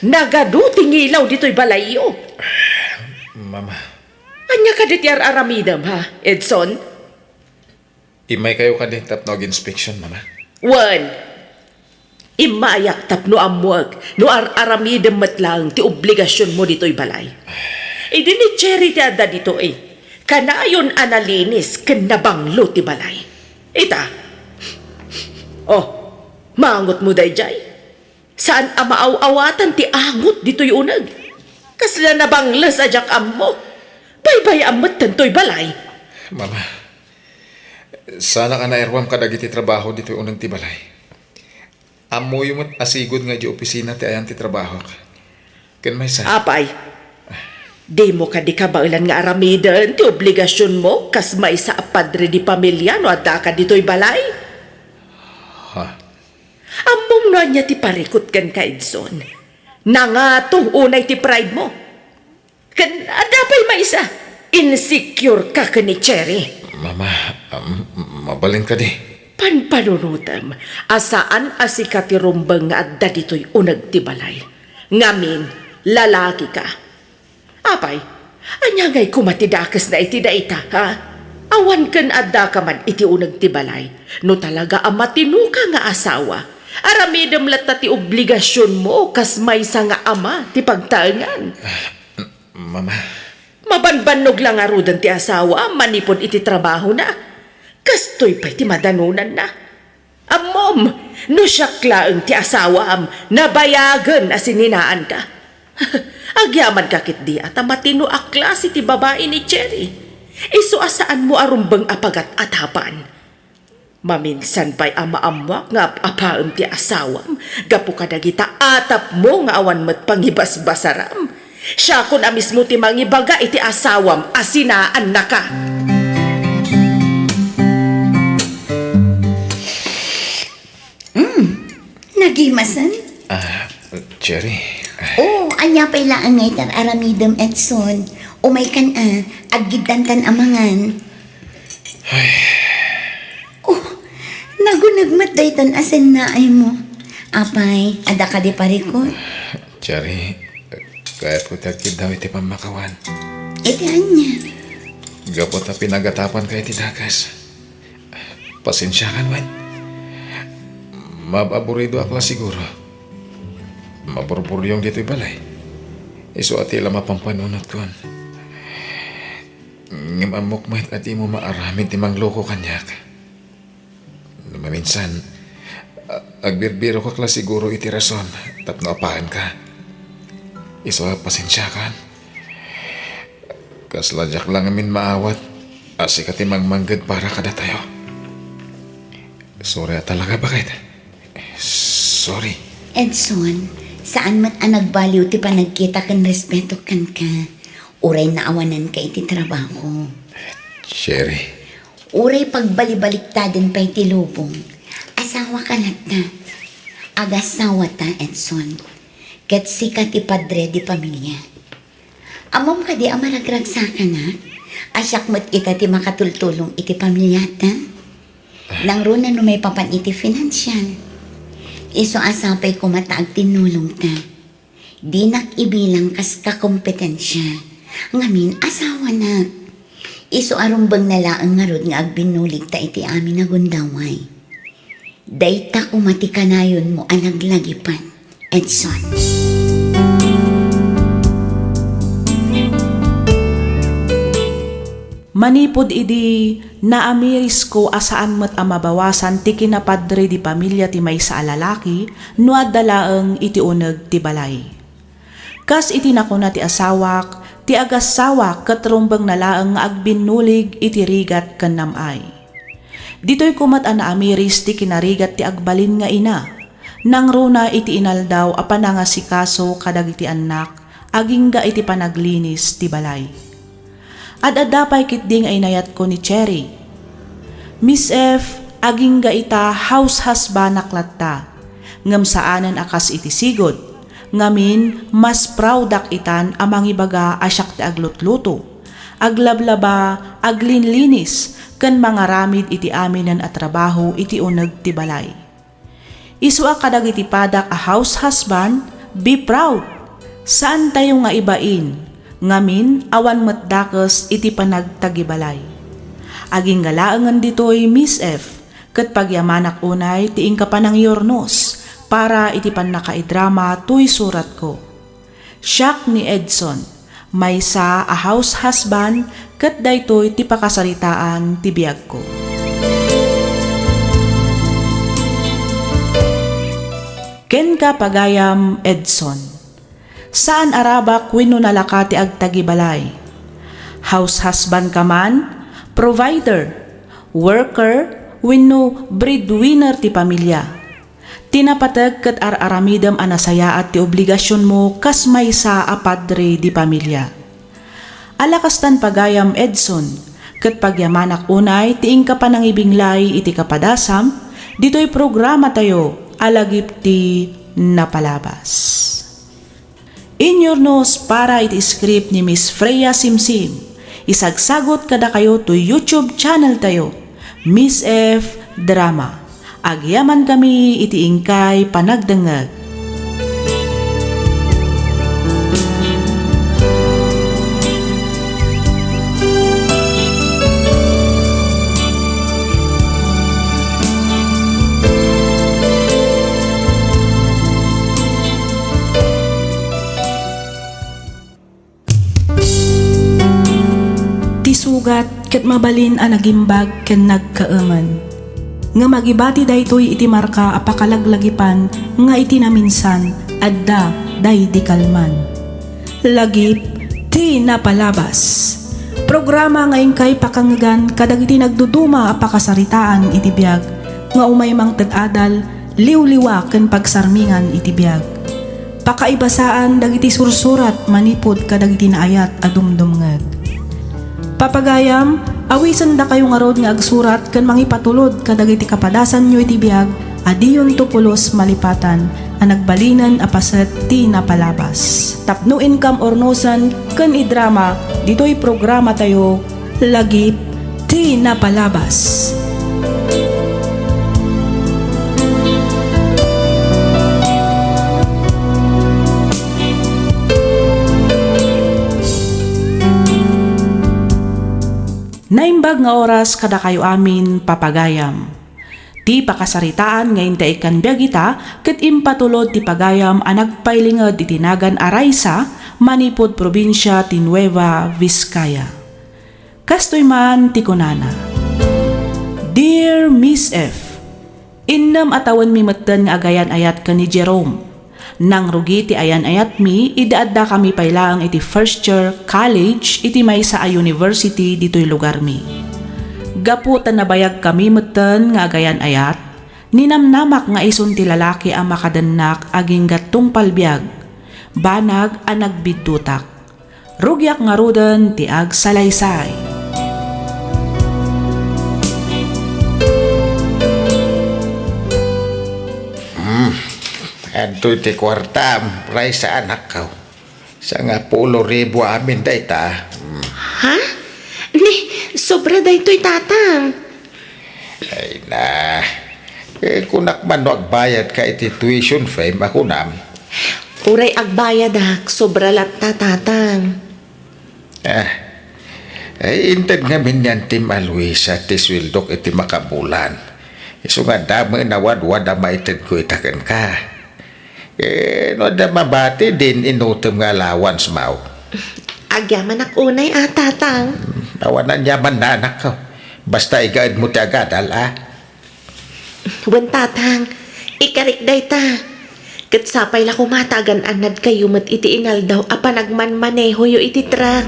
nagadu ti ngilaw ditoy balayyo. Mama. Ania kadi ti ar-aramidem, ha, Edson? Immaykayo kadi tapno ag-inspeksiyon, Mama? Wen, immayak tapno ammuek no ar-aramidem met laeng ti obligasionmo ditoy balay. Idi ni Cherry ti adda ditoy, kanayon a nalinis ken nabanglo ti balay. Ita. Oh, maangotmo daydiay? Saan a maaw-awatan ti angot ditoy uneg. Kasla nabangles a diak ammo. Baybay-am metten toy balay. Mama, saanak a nairuam kadagiti trabaho ditoy uneg ti balay. Ammoyo met a sigud nga idiay opisina ti ayan ti trabahok. Ken maysa. Apay, dimo kadi kabaelan nga aramiden ti obligasionmo kas maysa a padre de pamilia no addaka ditoy balay? Ha? Ammom no ania ti parikut kenka, Edson? Nangato unay ti pride mo. Ken adda pay maysa, insecure ka ken ni Cherry. Mama, um, mabalin kadi? Panpanunotem a saan a sika ti rumbeng nga adda ditoy uneg ti balay. Ngamin, lalaki ka. Apay, ania ngay koma ti dakesna iti dayta, ha? Awan ken addaka man iti uneg ti balay. No talaga a matinoka nga asawa, aramidem latta ti obligasionmo kas maysa nga ama ti pagtaengan. Mama. Mabanbannog la ngaruden ti asawa manipud iti trabahona. Kastoy pay ti madanonanna. Ammom, no siak laeng ti asawam, nabayagen a sininaanka. Agyamanka ketdi a ta matino a klase ti babai ni Cherry. Isu a saanmo a rumbeng a pagat-atapan. Maminsan pay a maammoak nga ap-apaem ti asawam gapu kadagita atapmo nga awan met pangibasbasaram. Siakon a mismo ti mangibaga iti asawam a sinaannaka. Mm. Nagimasen? Ah, Cherry. Oh, ania pay laeng nga itar-aramidem, Edson? Umaykan a, aggiddantan a mangan. Ay. Oh, naguneg met daytan a sennaaymo. Apay, adda kadi parikut? Cherry, kayatko ti agkiddaw iti pammakawan. Iti ania? Gapu ta pinagatapanka iti dakes. Pasensiakan met. Maab-aburidoak la siguro. Maburburyong ditoy balay. Isu a ti la mapampanunot kon. Ngem ammok met a dimo maaramid ti mangloko kaniak. No maminsan, a-, agbirbirokak la siguro iti rason tapno apaanka. Isu a pasensiakan. Kasla diak la ngamin maawat a sika ti mangmangged para kadatayo. Sorry a talaga, baket. Sorry. Edson, saan met a nagbaliw ti panagkita ken respeto kenka, uray naawananka iti trabaho. Cherry. Uray pagbalibaliktaden pay ti lubong, asawaka latta. Agasawata, Edson. Ket sika ti padre di pamilia. Ammom kadi a maragragsakanak? A siak met ita ti makatultulong iti pamiliata? Nangruna no maipapan iti finansial. Isu a sapay koma ta agtinnulongta. Dinak ibilang kas kakompetensia. Ngamin, asawanak. Isu a rumbengna laeng ngarud nga agbinnuligta iti amin a gundaway. Dayta koma ti kanayonmo a naglagipan, Edson. Manipud idi, naamirisko a saan met a mabawasan ti kinapadre di pamilia ti maysa a lalaki no adda laeng iti uneg ti balay. Kas iti nakuna ti asawak, ti agasawak ket rumbengna laeng nga agbinnulig iti rigat ken nam-ay. Ditoy koma met a naamiris ti kinarigat ti agbalin nga ina, nangruna iti inaldaw a panangasikaso kadagiti annak agingga iti panaglinis ti balay. Ad-adda pay ketdi nga inayatko ni Cherry. Miss F, agingga ita house husband-ak latta, ngem saanen a kas iti sigud. Ngamin, mas proud-ak itan a mangibaga a siak ti aglutluto, aglablaba, aglinlinis, ken mangaramid iti aminen a trabaho iti uneg ti balay. Isu a kadagiti padak a house husband, be proud. Saantayo nga ibain, ngamin awan met dakes iti panagtagibalay. Agingga laengen ditoy, Miss F, ket pagyamanak unay ti inka panangyurnos para iti pannakaidrama toy suratko. Siak ni Edson, maysa a house husband, ket daytoy ti pakasaritaan ti biagko. Kenka, pagayam Edson, saan a rabak wenno nalaka ti agtagibalay. House husband ka man, provider, worker, wenno breadwinner ti pamilia. Ti napateg ket ar-aramidem a nasayaat ti obligasionmo kas maysa a padre di pamilia. Ala kastan, pagayam Edson, ket pagyamanak unay ti inka panangibinglay iti kapadasam ditoy programatayo a Lagip ti Napalabas. Inyurnos para iti script ni Miss Freya Simsim. Isagsagut kadakayo toy YouTube channel tayo, Miss F Drama. Agyamankami iti inkay panagdengngeg. Ti sugat ket mabalin a nagimbag ken nagkaemen. Ngem agibati daytoy iti marka a pakalaglagipan nga iti naminsan, adda daydi kalman. Lagip ti Napalabas. Programa nga inkay pakangngegan kadagiti nagduduma a pakasaritaan iti biag nga umay mangted adal, liwliwa ken pagsarmingan iti biag. Pakaibasaan dagiti sursurat manipud kadagiti naayat a dumdumngeg. Papagayam, awisendakayo ngarud nga agsurat ken mangipatulod kadagiti kapadasanyo iti biag a diyonto pulos malipatan a nagbalinen a paset ti napalabas. Tapno inkam urnosen ken idrama ditoy programatayo, Lagip ti Napalabas. Naimbag nga oras kadakayo amin, papagayam. Ti pakasaritaan nga inta ikkan biag ita ket impatulod ti pagayam a nagpailinged iti nagan a Raisa manipud probinsia ti Nueva Vizcaya. Kastoy man ti kunana, Dear Miss F, innem a tawenmi metten nga agayan-ayat ken ni Jerome. Nangrugi ti ayan-ayatmi idi addakami pay laeng iti first year college iti maysa a university ditoy lugarmi. Gapu ta nabayagkami metten nga agayan-ayat, ninamnamak nga isun ti lalaki a makadennak agingga tungpal biag, banag a nagbiddutak. Rugiak ngaruden ti agsalaysay. Hmm. Adtoy ti kuartam, Raisa, anakko. Sangapulo ribu amin dayta. Hmm. Ha? Ni, sobra daytoy, Tatang. Ay na. Eh, kunak man no agbayadka iti tuition fee, makunam. Uray agbayadak, sobra latta, Tatang. Ah, ay, inted ngamin ni Antim a Luisa ti sueldok iti makabulan. Isu nga dama a wadwad a maitedko ita kenka. Eh, no adda mabati, din inutem nga allowance mo. Agyamanak unay a, Tatang. Awan aniaman, anakko. Basta igaedmo ti agadal, a. Wen, Tatang, ikarik dayta. Ket sapay la koma ta agan-annadkayo met iti inaldaw a panagmanmanehoyo iti truck.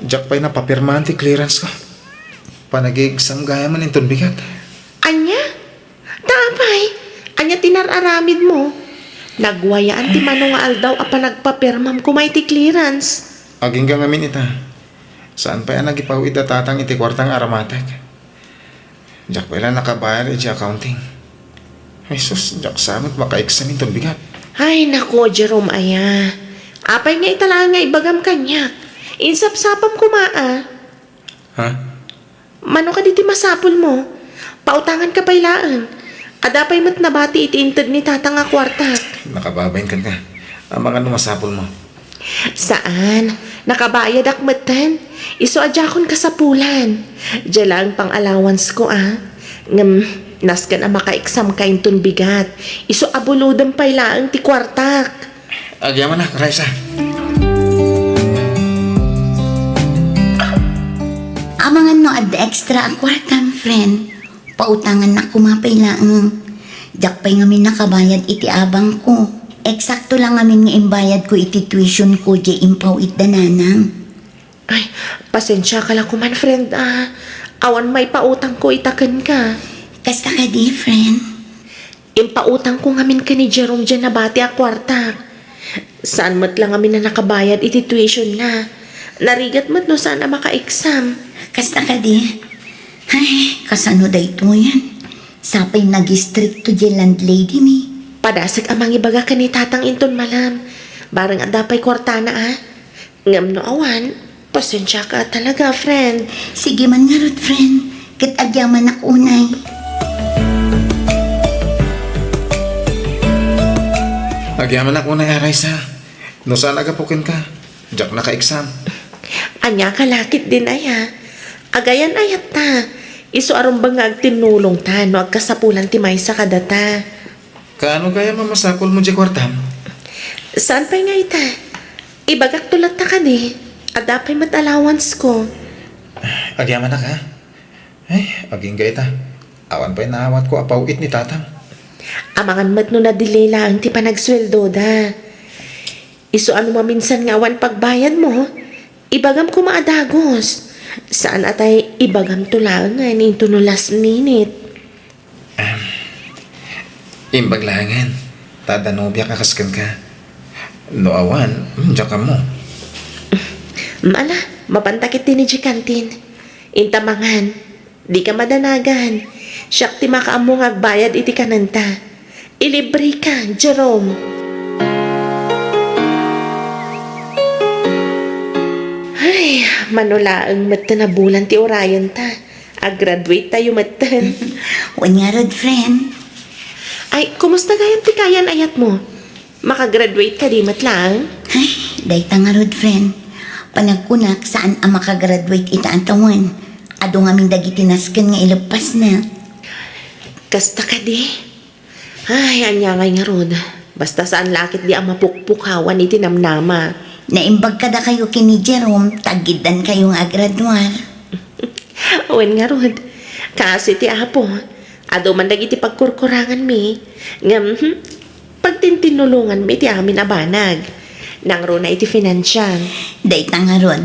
Diak pay napapirmaan ti clearance ko. Panagigsamgayam man inton bigat. Ania? Ta apay, ania ti nar-aramidmo? Nagwayaan ti mano nga aldaw a panagpapirmam koma iti clearance. Agingga ngamin ita. Saan pay a nagipaw-id a tatang iti kuarta nga aramatek. Diak pay la nakabayad iti accounting. Ay sus, diak sa met maka-exam inton bigat. Ay, nako, Jerome aya. Apay nga ita laeng nga ibagam kaniak? Insapsapam koma a. Ha? Mano kadi ti masapulmo? Pautanganka pay laeng. Adda pay met nabati iti inted ni tatang a kuartak. Nakababain kenka. Amangan no masapulmo. Saan. Nakabayadak metten. Isu a diakon kasapulan. Dia laeng pang-allowance ko a. Ngem, nasken a maka-exam ka inton bigat. Isu a bulodem pay laeng ti kuartak. Agyamanak, Raisa. Amangan no adda extra a kuartam, friend. Pautangannak koma pay laeng. Diak pay ngamin nakabayad iti abang ko. Eksakto la ngamin nga imbayad ko iti tuition ko diay impaw-id da nanang. Ay, pasensiaka la koman, friend, a. Awan maipautangko ita kenka. Kasta kadi, friend? Impautangko ngamin ken ni Jerome diay nabati a kuartak. Saan met la ngamin a nakabayad iti tuition na. Narigat met no saan a maka-exam. Kasta kadi? Ay, kasano daytoyen? Sapay nagistrikto diay landlady mi. Padasek a mangibaga ken ni tatang inton malem. Bareng adda pay kuartana a. Ngem no awan, pasensiaka talaga, friend. Sige man ngarud, friend. Ket agyamanak unay. Agyamanak unay, a Raisa. No saan a gapu kenka, diak naka-exam. Ania ka la ketdin aya? Agayan-ayat ta. Isu a rumbeng nga agtinnulong ta no agkasapulan ti maysa kadata. Kaano gayam a masapulmo diay kuartam? Saan pay nga ita? Ibagakto latta kadi. Adda pay met allowance ko. Agyamanak, ha? Ay, agingga ita. Awan pay naawatko a paw-it ni tatang. Amangan met no na-delay laeng ti panagsueldoda. Isu a no maminsan nga awan pagbayadmo, ibagam koma a dagus. Saan a tay ibagamto laengen into no last minute. Ahem. Imbag laengen, ta adda nobiak a kas kenka. No awan, hmm, diak ammo. Ala, mapanta ketdi idiay kantin. Inta mangan. Dika madanagan. Siak ti makaammo nga agbayad iti kanenta. Ilibreka, Jerome. Ay, mano laeng metten a bulan ti urayenta. Ag-graduate tayo metten. Wen ngarud, friend. Ay, kumusta gayam ti kayan-ayatmo? Makagraduate kadi met laeng? Ay, dayta ngarud, friend. Panagkunak, saan a makagraduate ita a tawen. Adu ngamin dagiti nasken nga ileppasna. Kasta kadi? Ay, ania ngay ngarud. Basta saan la ketdi a mapukpukawan iti namnama. Naimbag kadakayo ken ni Jerome, ta aggiddankayo nga agraduar. Wen ngarud, kaasi ti Apo, adu man dagiti pagkurkuranganmi, ngem, hmm, pagtintinnulonganmi ti amin a banag. Nangruna iti finansial. Dayta ngarud,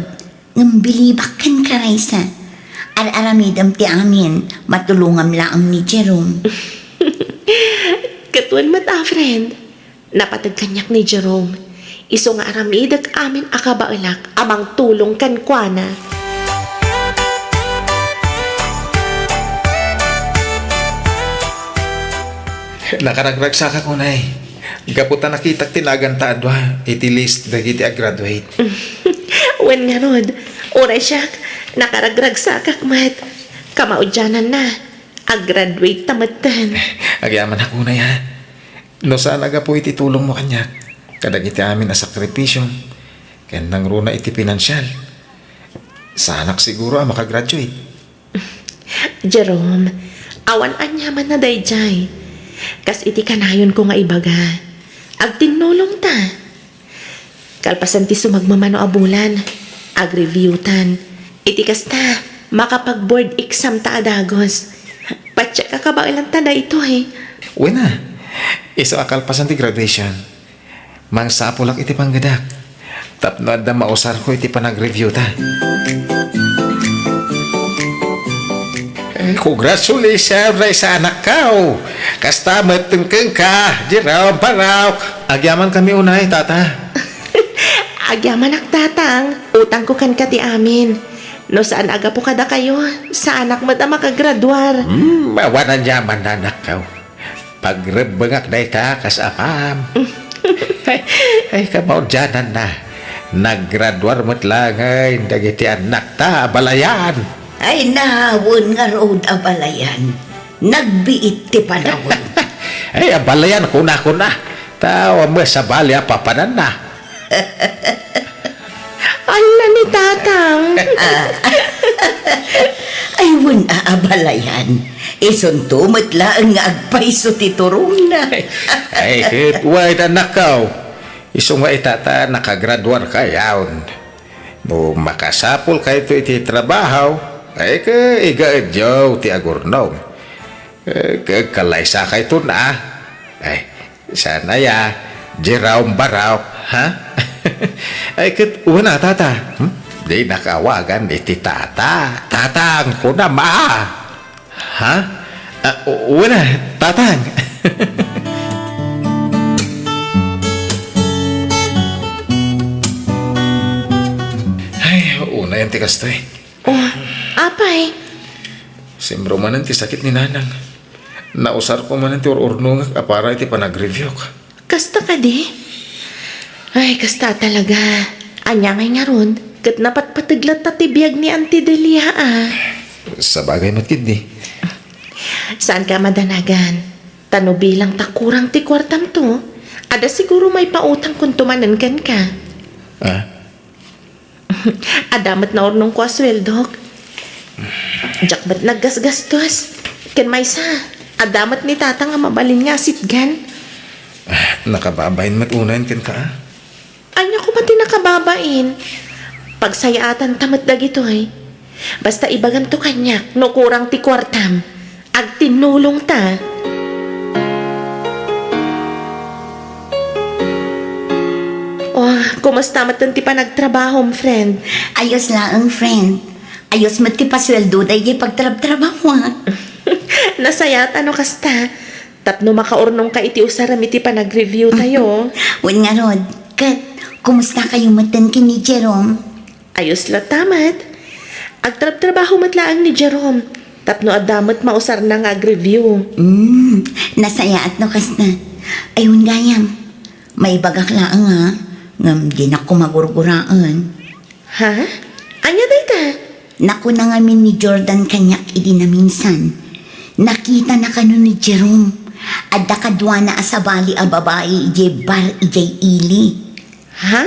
ngem bilibak kenka, Raisa. Ar-aramidem ti amin, matulongam laeng ni Jerome. Ket wen met a, friend. Napateg kaniak ni Jerome. Isu nga aramidek amin a kabaelak a mangtulong kenkuana. Nakaragragsakak unay. Gapu ta nakitak ti naganta a dua iti list dagiti agraduate. Wen ngarud, uray siak, nakaragragsakak met. Kamaudiananna, agraduate ta metten. Agyamanak unay, ha? No saan a gapu iti tulongmo kaniak, kadagiti amin a sakripisiom, ken nangruna iti pinansial, saanak siguro a makagraduate. Jerome, awan aniamanna daydiay. Kas iti kanayonko nga ibaga, agtinnulongta. Kalpasan ti sumagmamano a bulan, agreviewtan. Iti kasta, makapag-board exam ta a dagus. Patiek a kabaelanta daytoy. Wen a, isu a kalpasan ti graduation, mangsapulak iti panggedak tapno adda mausarko iti panagreviewta. Eh, congratulations, Raisa anakko! Kasta met kenka, Jerome, Barok! Agyamankami unay, Tata. Agyamanak, Tatang. Utangko kenka ti amin. No saan a gapu kadakayo, saanak met a makagraduar. Hmm, awan aniamanna, anakko. Pagrebbengak dayta kas apam. Ay, kamaudiananna. Naggraduar met laengen dagiti annakta a balayan. Ay, wen ngarud a balayan. Nagbiit ti panawen. Ay, a balayan, kuna-kuna. Ta awan met sabali a papananna. Ala ni Tatang. Ay, wen a, abalayan. Isunto met laeng nga agpayso ti turongna. Ay, ket wen, anakko. Isu nga ita ta nakagraduarkayon. No makasapulkayto iti trabaho, ay, ket igaedyo ti agurnong. Eh, ket kalaysakayton a. Ay, saan aya, Jerome Barok, ha? Ay, ket wen a, Tata. Hmm? Dinak awagan iti Tata. Tatang, kunam a. Ha? Ah, wen a, Tatang. Ay, unayen ti kastoy. Oh, apay? Simro manen ti sakit ni Nanang. Nausarko manen ti ur-urnongek a para iti panagreviewk. Kasta kadi? Ay, kasta talaga. Ania ngay ngarud? Ket napatpateg latta ti biag ni Auntie Delia, a. Sabagay met ketdi. Saanka madanagan. Ta no bilang ta kurang ti kuartamto, adda siguro maipautangkonto manen kenka. Ah? Adda met naurnongko a sueldok. Diak met naggasgastos. Ken maysa, adda met ni Tatang a mabalin nga asitgan. Ah, nakababain met unayen kenka, a. Ania koma ti nakababain? Pagsayaatan ta met dagitoy. Basta ibaganto kaniak no kurang ti kuartam. Agtinnulong ta. Oh, Kumusta met ti panagtrabahom, friend? Ayos laeng, friend. Ayos met ti pasueldo daydiay pagtrabtrabahoak. Nasayaat no kasta. Tapno makaurnongka iti usarem iti panag-review tayo. Wen ngarud, ket kumusta kayo metten ken ni Jerome? Ayos latta met. Agtrabtrabaho met laeng ni Jerome. Tapno adda met mausarna nga ag-review. Hmm, nasayaat no kasta. Ay, wen gayam. Maibagak laeng, ha? Ngem dinak koma gurguraen. Ha? Ania dayta? Nakuna ngamin ni Jordan kaniak idi naminsan. Nakitana kano ni Jerome. Adda kaduana a sabali a babai idiay bar idiay ili. Ha?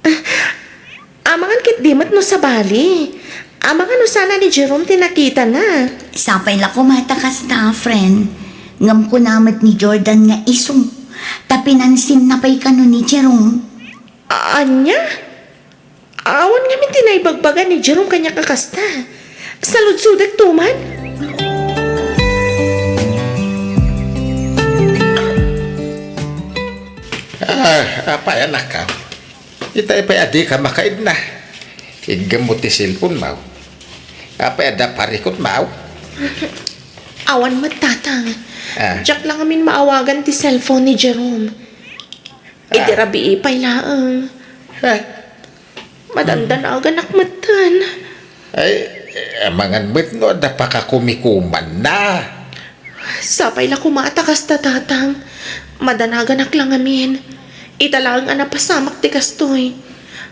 Ah, amangan ketdi met no sabali. Amangan no saan a ni Jerome ti nakitana. Sapay la koma ta kasta, friend. Ngem kuna met ni Jordan nga isu. Ta pinansinna pay kano ni Jerome. A-, ania? Awan ngamin ti naibagbaga ni Jerome kaniak a kasta. Saludsodek to man? Ah, apay, anakko? Itay pay a dika makaibna. Iggemmo ti cellphone mo. Apay, adda parikut mo? Awan met, Tatang. Ah. Diak la ngamin maawagan ti cellphone ni Jerome. Idi Ah. rabii pay laeng. Ah. Madandanaganak metten. Ay, amangan met no adda pakakumikumanna. Sapay la koma ta kasta, Tatang. Madanaganak la ngamin. Ita laeng a napasamak ti kastoy.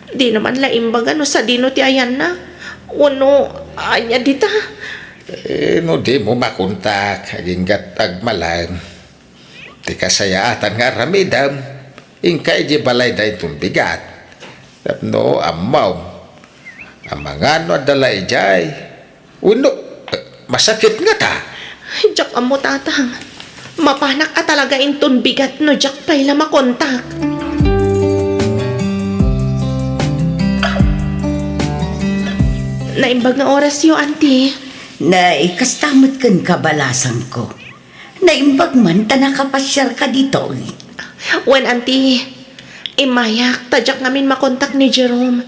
Dina man la imbaga no sadino ti ayanna. Wenno, ania dita? Eh, no dimo makontak, agingga't agmalem. Ti kasayaatan nga aramidem, inka idiay balay dayton bigat. Tapno ammom, amangan no adda la idiay. Wenno, eh, masakit ngata? Diak ammo, Tatang. Mapanak a talaga inton bigat no diak pay la makontak. Naimbag nga orasyo, Auntie. Nay, kasta met kenka, balasangko. Naimbag man ta nakapasiarka ditoy. Wen, Auntie. Immayak, ta diak ngamin makontak ni Jerome.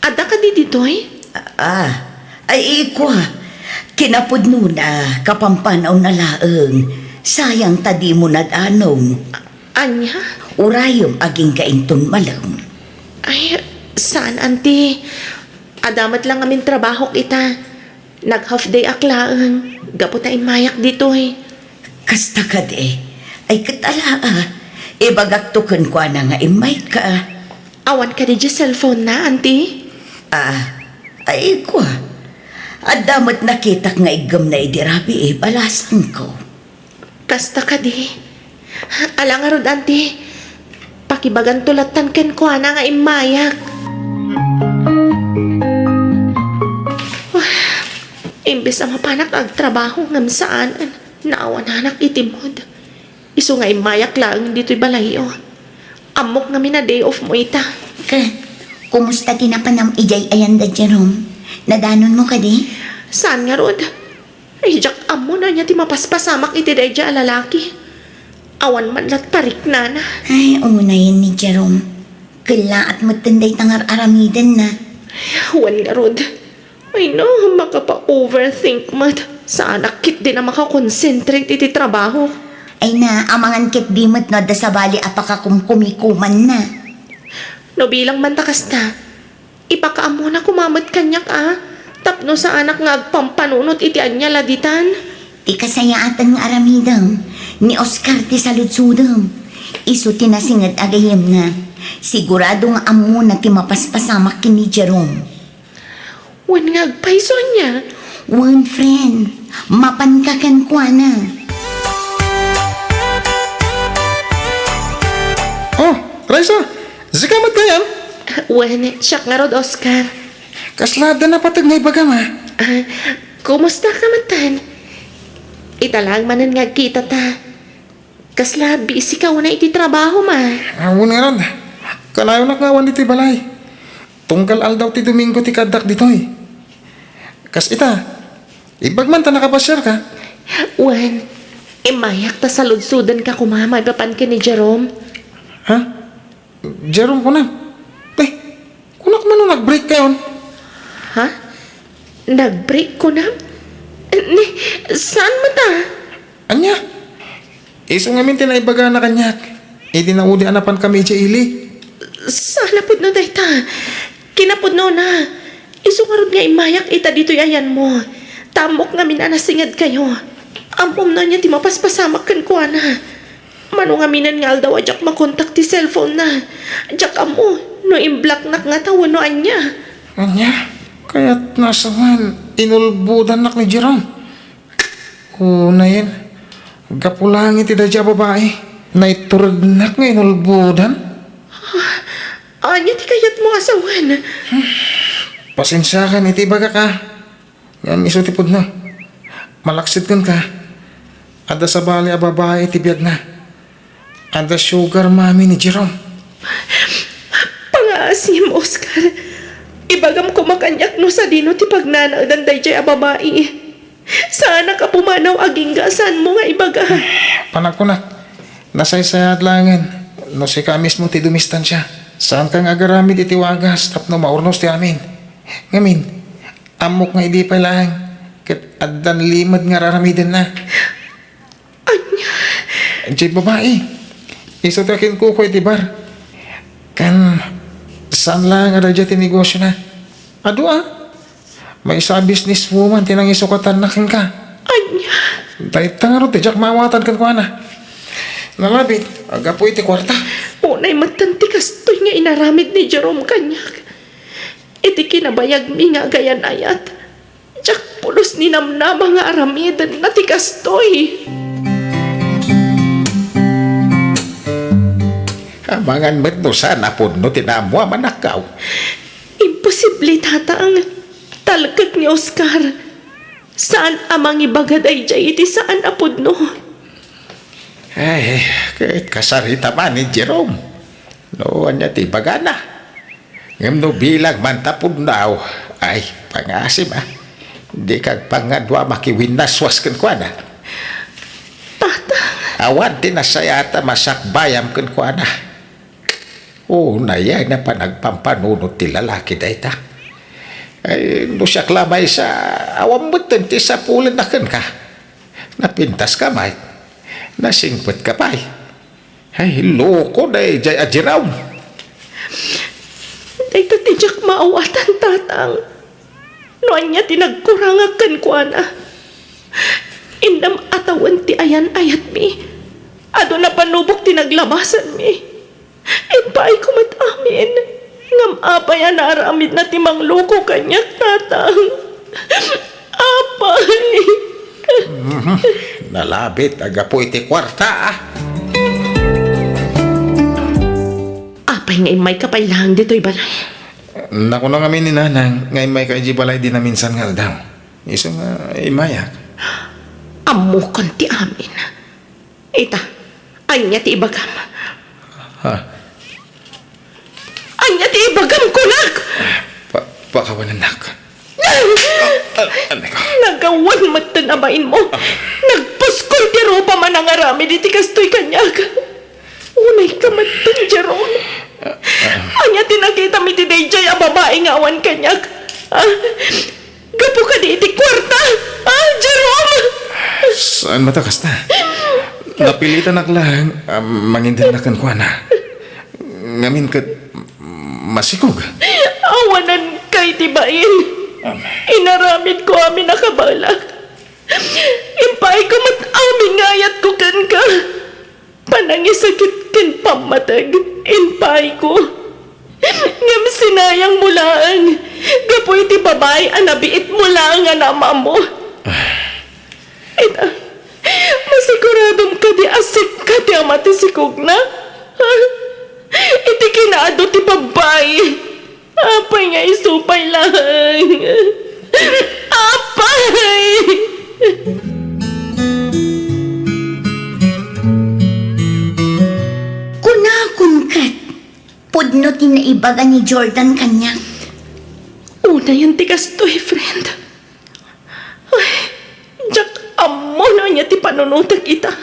Adda kadi ditoy? Ah, ay, ikua. Kinapudnona, kapampanawna laeng. Sayang ta dimo nadanum. Ania? Urayem agingga inton malem. Ay, saan, Auntie. Adda met la ngamin trabahok ita. Nag-half day ak laeng, gapu ta immayak ditoy. Kasta kadi, ay ket ala, ah, ibagakto kenkuana nga immayka. Awan kadi diay cellphone na, Auntie? Ah, ay kua. Adda met nakitak nga iggemna idi rabii, balasangko. Kasta kadi. Ala ngarud, Auntie. Pakibaganto lattan kenkuana nga immayak. Imbes a mapanak agtrabaho ngem saan, naawananak iti mood. Isu nga immayak laeng ditoy balay-o. Ammok ngamin a day off mo ita. Ket, kumusta ti napanam idiay ayan da Jerome? Nadanonmo kadi? Saan ngarud? Ay, diak ammo no ania ti mapaspasamak iti daydiay a lalaki. Awan man lat pariknana. Ay, unayen ni Jerome. Kellaat metten dayta nga ar-aramidenna. Ay, awan ngarud. Ay, no, makapa-overthink met. Saanak ketdin a makakonsentrate iti trabaho. Ay na, amangan ketdi met no adda sabali a pakakumkumikumanna. No bilang man ta kasta, ipakaammona koma met kaniak a, tapno saanak nga agpampanunot iti ania la ditan. Ti kasayaatan nga aramidem, ni Oscar ti saludsodem. Isu ti nasinget a gayyemna. Sigurado nga ammona ti mapaspasamak ken ni Jerome. Wen nga agpayso ania? Wen, friend. Mapanka kenkuana. Oh, Raisa! Sika met gayam? Wen, siak ngarud, Oscar. Kasla adda napateg nga ibagam, a? Ah, kumusta ka metten? Ita laeng manen nga agkitata. Kasla busy ka unay iti trabahom, a? Ah, wen ngarud. Kanayonak nga awan ditoy balay. Tunggal aldaw ti Domingo ti kaaddak ditoy. Kas ita, imbag man ta nakapasiarka. Wen, immayak ta saludsodenka koma maipapan ken ni Jerome. Ha? Jerome, kunam. Te, kunak man no nag-break kayon. Ha? Nag-break kunam? Ni, saan met a? Ania? Isu ngamin ti naibagana kaniak. Idi naudi a napankami idiay ili. Saan a pudno dayta? Kinapudnona, isu ngarud nga immayak ita ditoy a yanmo. Ta ammok ngamin a nasingedkayo. Ammom no ania ti mapaspasamak kenkuana. Mano ngaminen nga aldaw a diak makontak ti cellphone-na. Diak ammo no imblocknak ngata wenno ania. Ania? Kayatna a sawen, inulbodannak ni Jerome. Unayen, gapu laeng iti daydiay a babai, naiturednak nga inulbodan. Ania ti kayatmo a sawen? Pasensiakan iti ibagak a. Ngem isu ti pudno. Malaksid kenka, adda sabali a babai iti biagna. Adda sugar mommy ni Jerome. Pangaasim, Oscar. Ibagam koma kaniak no sadino ti pagnanaedan daydiay a babai. Saanak a pumanaw agingga a saanmo nga ibaga. Panagkunak, nasaysayaat laengen no sika mismo ti dumistansia. Saanka nga agaramid iti wagas tapno maurnos ti amin. Ngamin, ammok nga idi pay laeng ket addan limed nga ar-aramidenna. Ania? Diay babai. Isu ti akinkuko iti bar. Kan, saan laeng a daydiay ti negosiona. Adu a. Maysa a businesswoman ti nangisukatanna kenka. Ania? Dayta ngarud ti diak maawatan kenkuana. Nalabit, gapu iti kuarta. Unay metten ti kastoy nga inaramid ni Jerome kaniak. Iti kinabayagmi nga agayan-ayat, diak pulos ninamnama nga aramidenna ti kastoy. Amangan met no saan a pudno ti naammo a manakkaw. Imposible, Tatang. Talkek ni Oscar. Saan a mangibaga daydiay iti saan a pudno. Ay, ket kasarita man ni Jerome. No ania ti ibagana. Ngem no bilang man ta pudno, ay, pangaasim a. Dika agpangngaduam a makiwinnaswas kenkuana. Tatang. Awan ti nasayaat a masakbayam kenkuana. Unay a panagpampanunot ti lalaki dayta. Ay, no siak la maysa, awan metten ti sapulenna kenka. Napintaska met. Nasingpetka pay. Ay, loko daydiay a Jerome. Dayta ti diak maawatan, Tatang. No ania ti nagkurangak kenkuana. Innem a tawen ti ayan-ayatmi. Adu a panubok ti naglabasanmi. Impaayko met amin. Ngem apay a naaramidna ti mangloko kaniak, Tatang? Apay! Mhm. Nalabit a gapu iti kuarta, a. Apay nga immayka pay laeng ditoy balay? Nakunak ngamin ni Nanang nga immayka idiay balay dina minsan nga aldaw. Isu nga immayak. Ammokon ti amin. Ita, ania ti ibagam? Ha? Ania ti ibagam, kunak? Pa-, pakawanennak. Ah, ah, anay ko. Nagawan metten a bainmo. Ah. Nagpuskol ti rupam a nangaramid iti kastoy kaniak. Unayka metten, Jerome. Ah, ah. Ania ti nakitam iti daydiay a babai nga awan kaniak? Ah, gapu kadi iti kuarta? Ah, Jerome! Saan met a kasta? Napilitanak laeng a mangindennak kenkuana. Ngamin ket masikog. Awananka iti bain. Am. Inaramidko amin a kabaelak. Impaayko met amin nga ayatko kenka. Panangisakit ken pammateg, impaayko. Ngem sinayangmo laeng gapu iti babai a nabiitmo laeng a naam-ammo. Ita, masiguradom kadi a sika ti ama ti sikogna? Ha? Iti kinaadu ti babbai. Apay nga isu pay laeng? Apay! Kunakon ket, pudno ti naibaga ni Jordan kaniak. Unayen ti kastoy, friend. Ay, diak ammo no ania ti panunotek ita.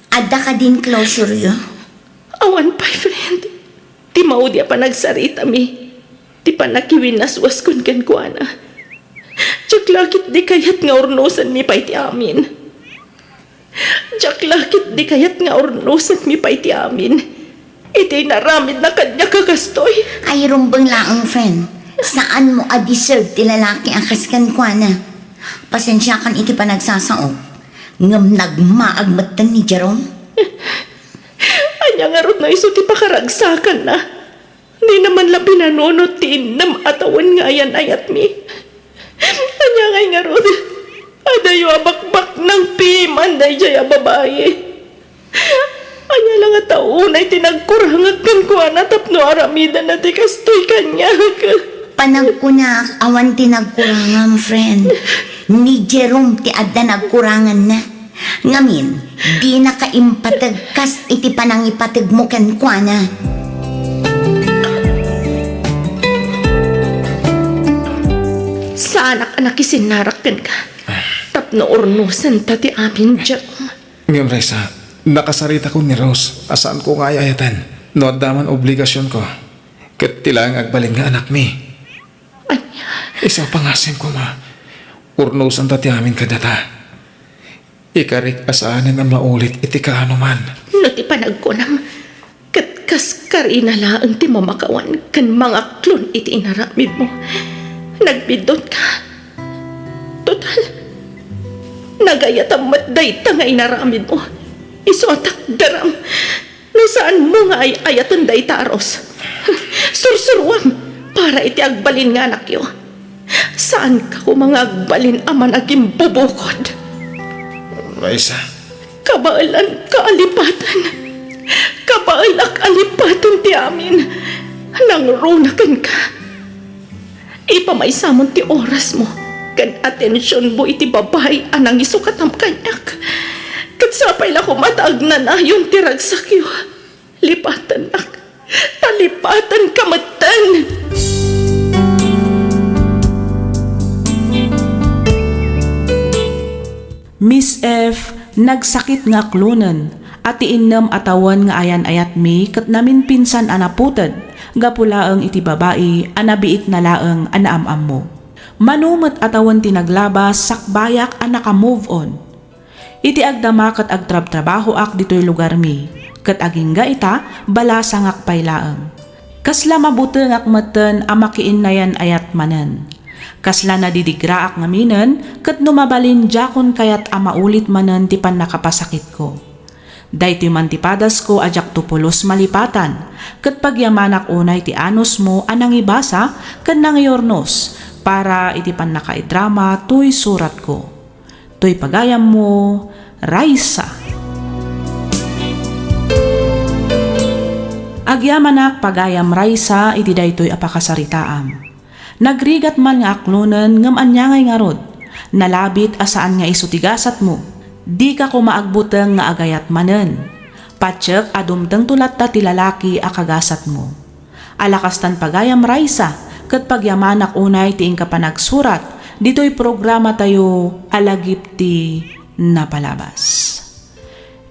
Adda kadin closure-yo? Awan pay, friend. Ti maudi a panagsaritami, ti pannakiwinaswaskon kenkuana. Diak la ketdi kayat nga urnosenmi pay ti amin. Diak la ketdi kayat nga urnosenmi pay ti amin. Iti inaramidna kaniak a kastoy. Ay, rumbeng laeng, friend. Saanmo a deserve ti lalaki a kas kenkuana. Pasensiakan iti panagsasaok. Ngem nagmaag metten ni Jerome. Ania ngarud no isu ti pakaragsakanna? Dina man la pinanunot ti innem a tawen nga ayan-ayatmi. Ania ngay ngarud? Adayo a bakbaknang piman daydiay a babai. Ania la ngata unay ti nagkurangak kenkuana tapno aramidenna ti kastoy kaniak? Panagkunak, awan ti nagkurangam, friend. Ni Jerome ti adda nagkuranganna. Ngamin, dinaka impateg kas iti panangipategmo kenkuana. Saanak a nakisinnarak kenka. Tapno urnosenta ti amin, Jerome. Ngem, Raisa, nakasaritakon ni Rose a saanko nga ay-ayaten no adda man obligasionko ket ti laeng agbalin nga anakmi. Ania? Isu a pangasim koma, urnosenta ti amin kadata. Ikarik a saanen a maulit iti kaanoman. No ti panagkunam, ket kas karina laeng ti mamakawan ken mangaklon iti inaramidmo. Nagbiddutka. Total, nagayatam met dayta nga inaramidmo. Isu a takderam. No saanmo nga ay-ayaten dayta a Rose, sursuruam para iti agbalin nga anakyo. Saanka koma nga agbalin a managimbubukod. Raisa. Kabaelanka a lipatan. Kabaelak a lipatan ti amin. Nangruna kenka. Ipamaysamon ti orasmo ken atensionmo iti babai a nangisukatam kaniak. Ket sapay la koma ta agnanayon ti ragsakyo. Lipatennak, ta lipatenka metten. Miss F, nagsakit nga aklonen a ti innem a tawen nga ayan-ayatmi ket naminpinsan a naputed gapu laeng iti babai a nabiitna laeng a naam-ammo. Mano met a tawen ti naglabas, sakbayak a naka-move on. Iti agdama ket agtrabtrabahoak ditoy lugarmi, ket agingga ita, balasangak pay laeng. Kasla mabutengak metten a makiinnayan-ayat manen. Kasla nadidigraak ngaminen, ket no mabalin, diakon kayat a maulit manen ti pannakapasakitko. Daytoy man ti padasko a diakto pulos malipatan, ket pagyamanak unay ti anusmo a nangibasa ken nangiurnos para iti pannakaidrama toy suratko. Toy pagayammo, Raisa. Agyamanak pagayam, Raisa, iti daytoy a pakasaritaam. Nagrigat man nga aklonen ngem ania ngay ngarud? Nalabit a saan nga isu ti gasatmo. Dika koma agbuteng nga agayat manen. Patiek a dumtengto latta ti lalaki a kagasatmo. Ala kastan pagayam, Raisa, ket pagyamanak unay ti inka panagsurat ditoy programatayo a Lagip ti Napalabas.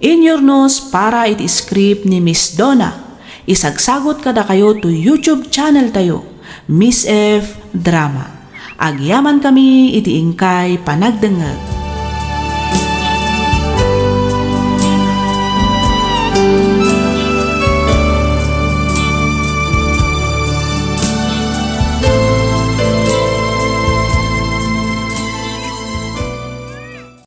Inyurnos para iti script ni Miss Donna. Isagsagut kadakayo to YouTube channel tayo, Miss F Drama. Agyaman kami iti inkay panagdengngeg.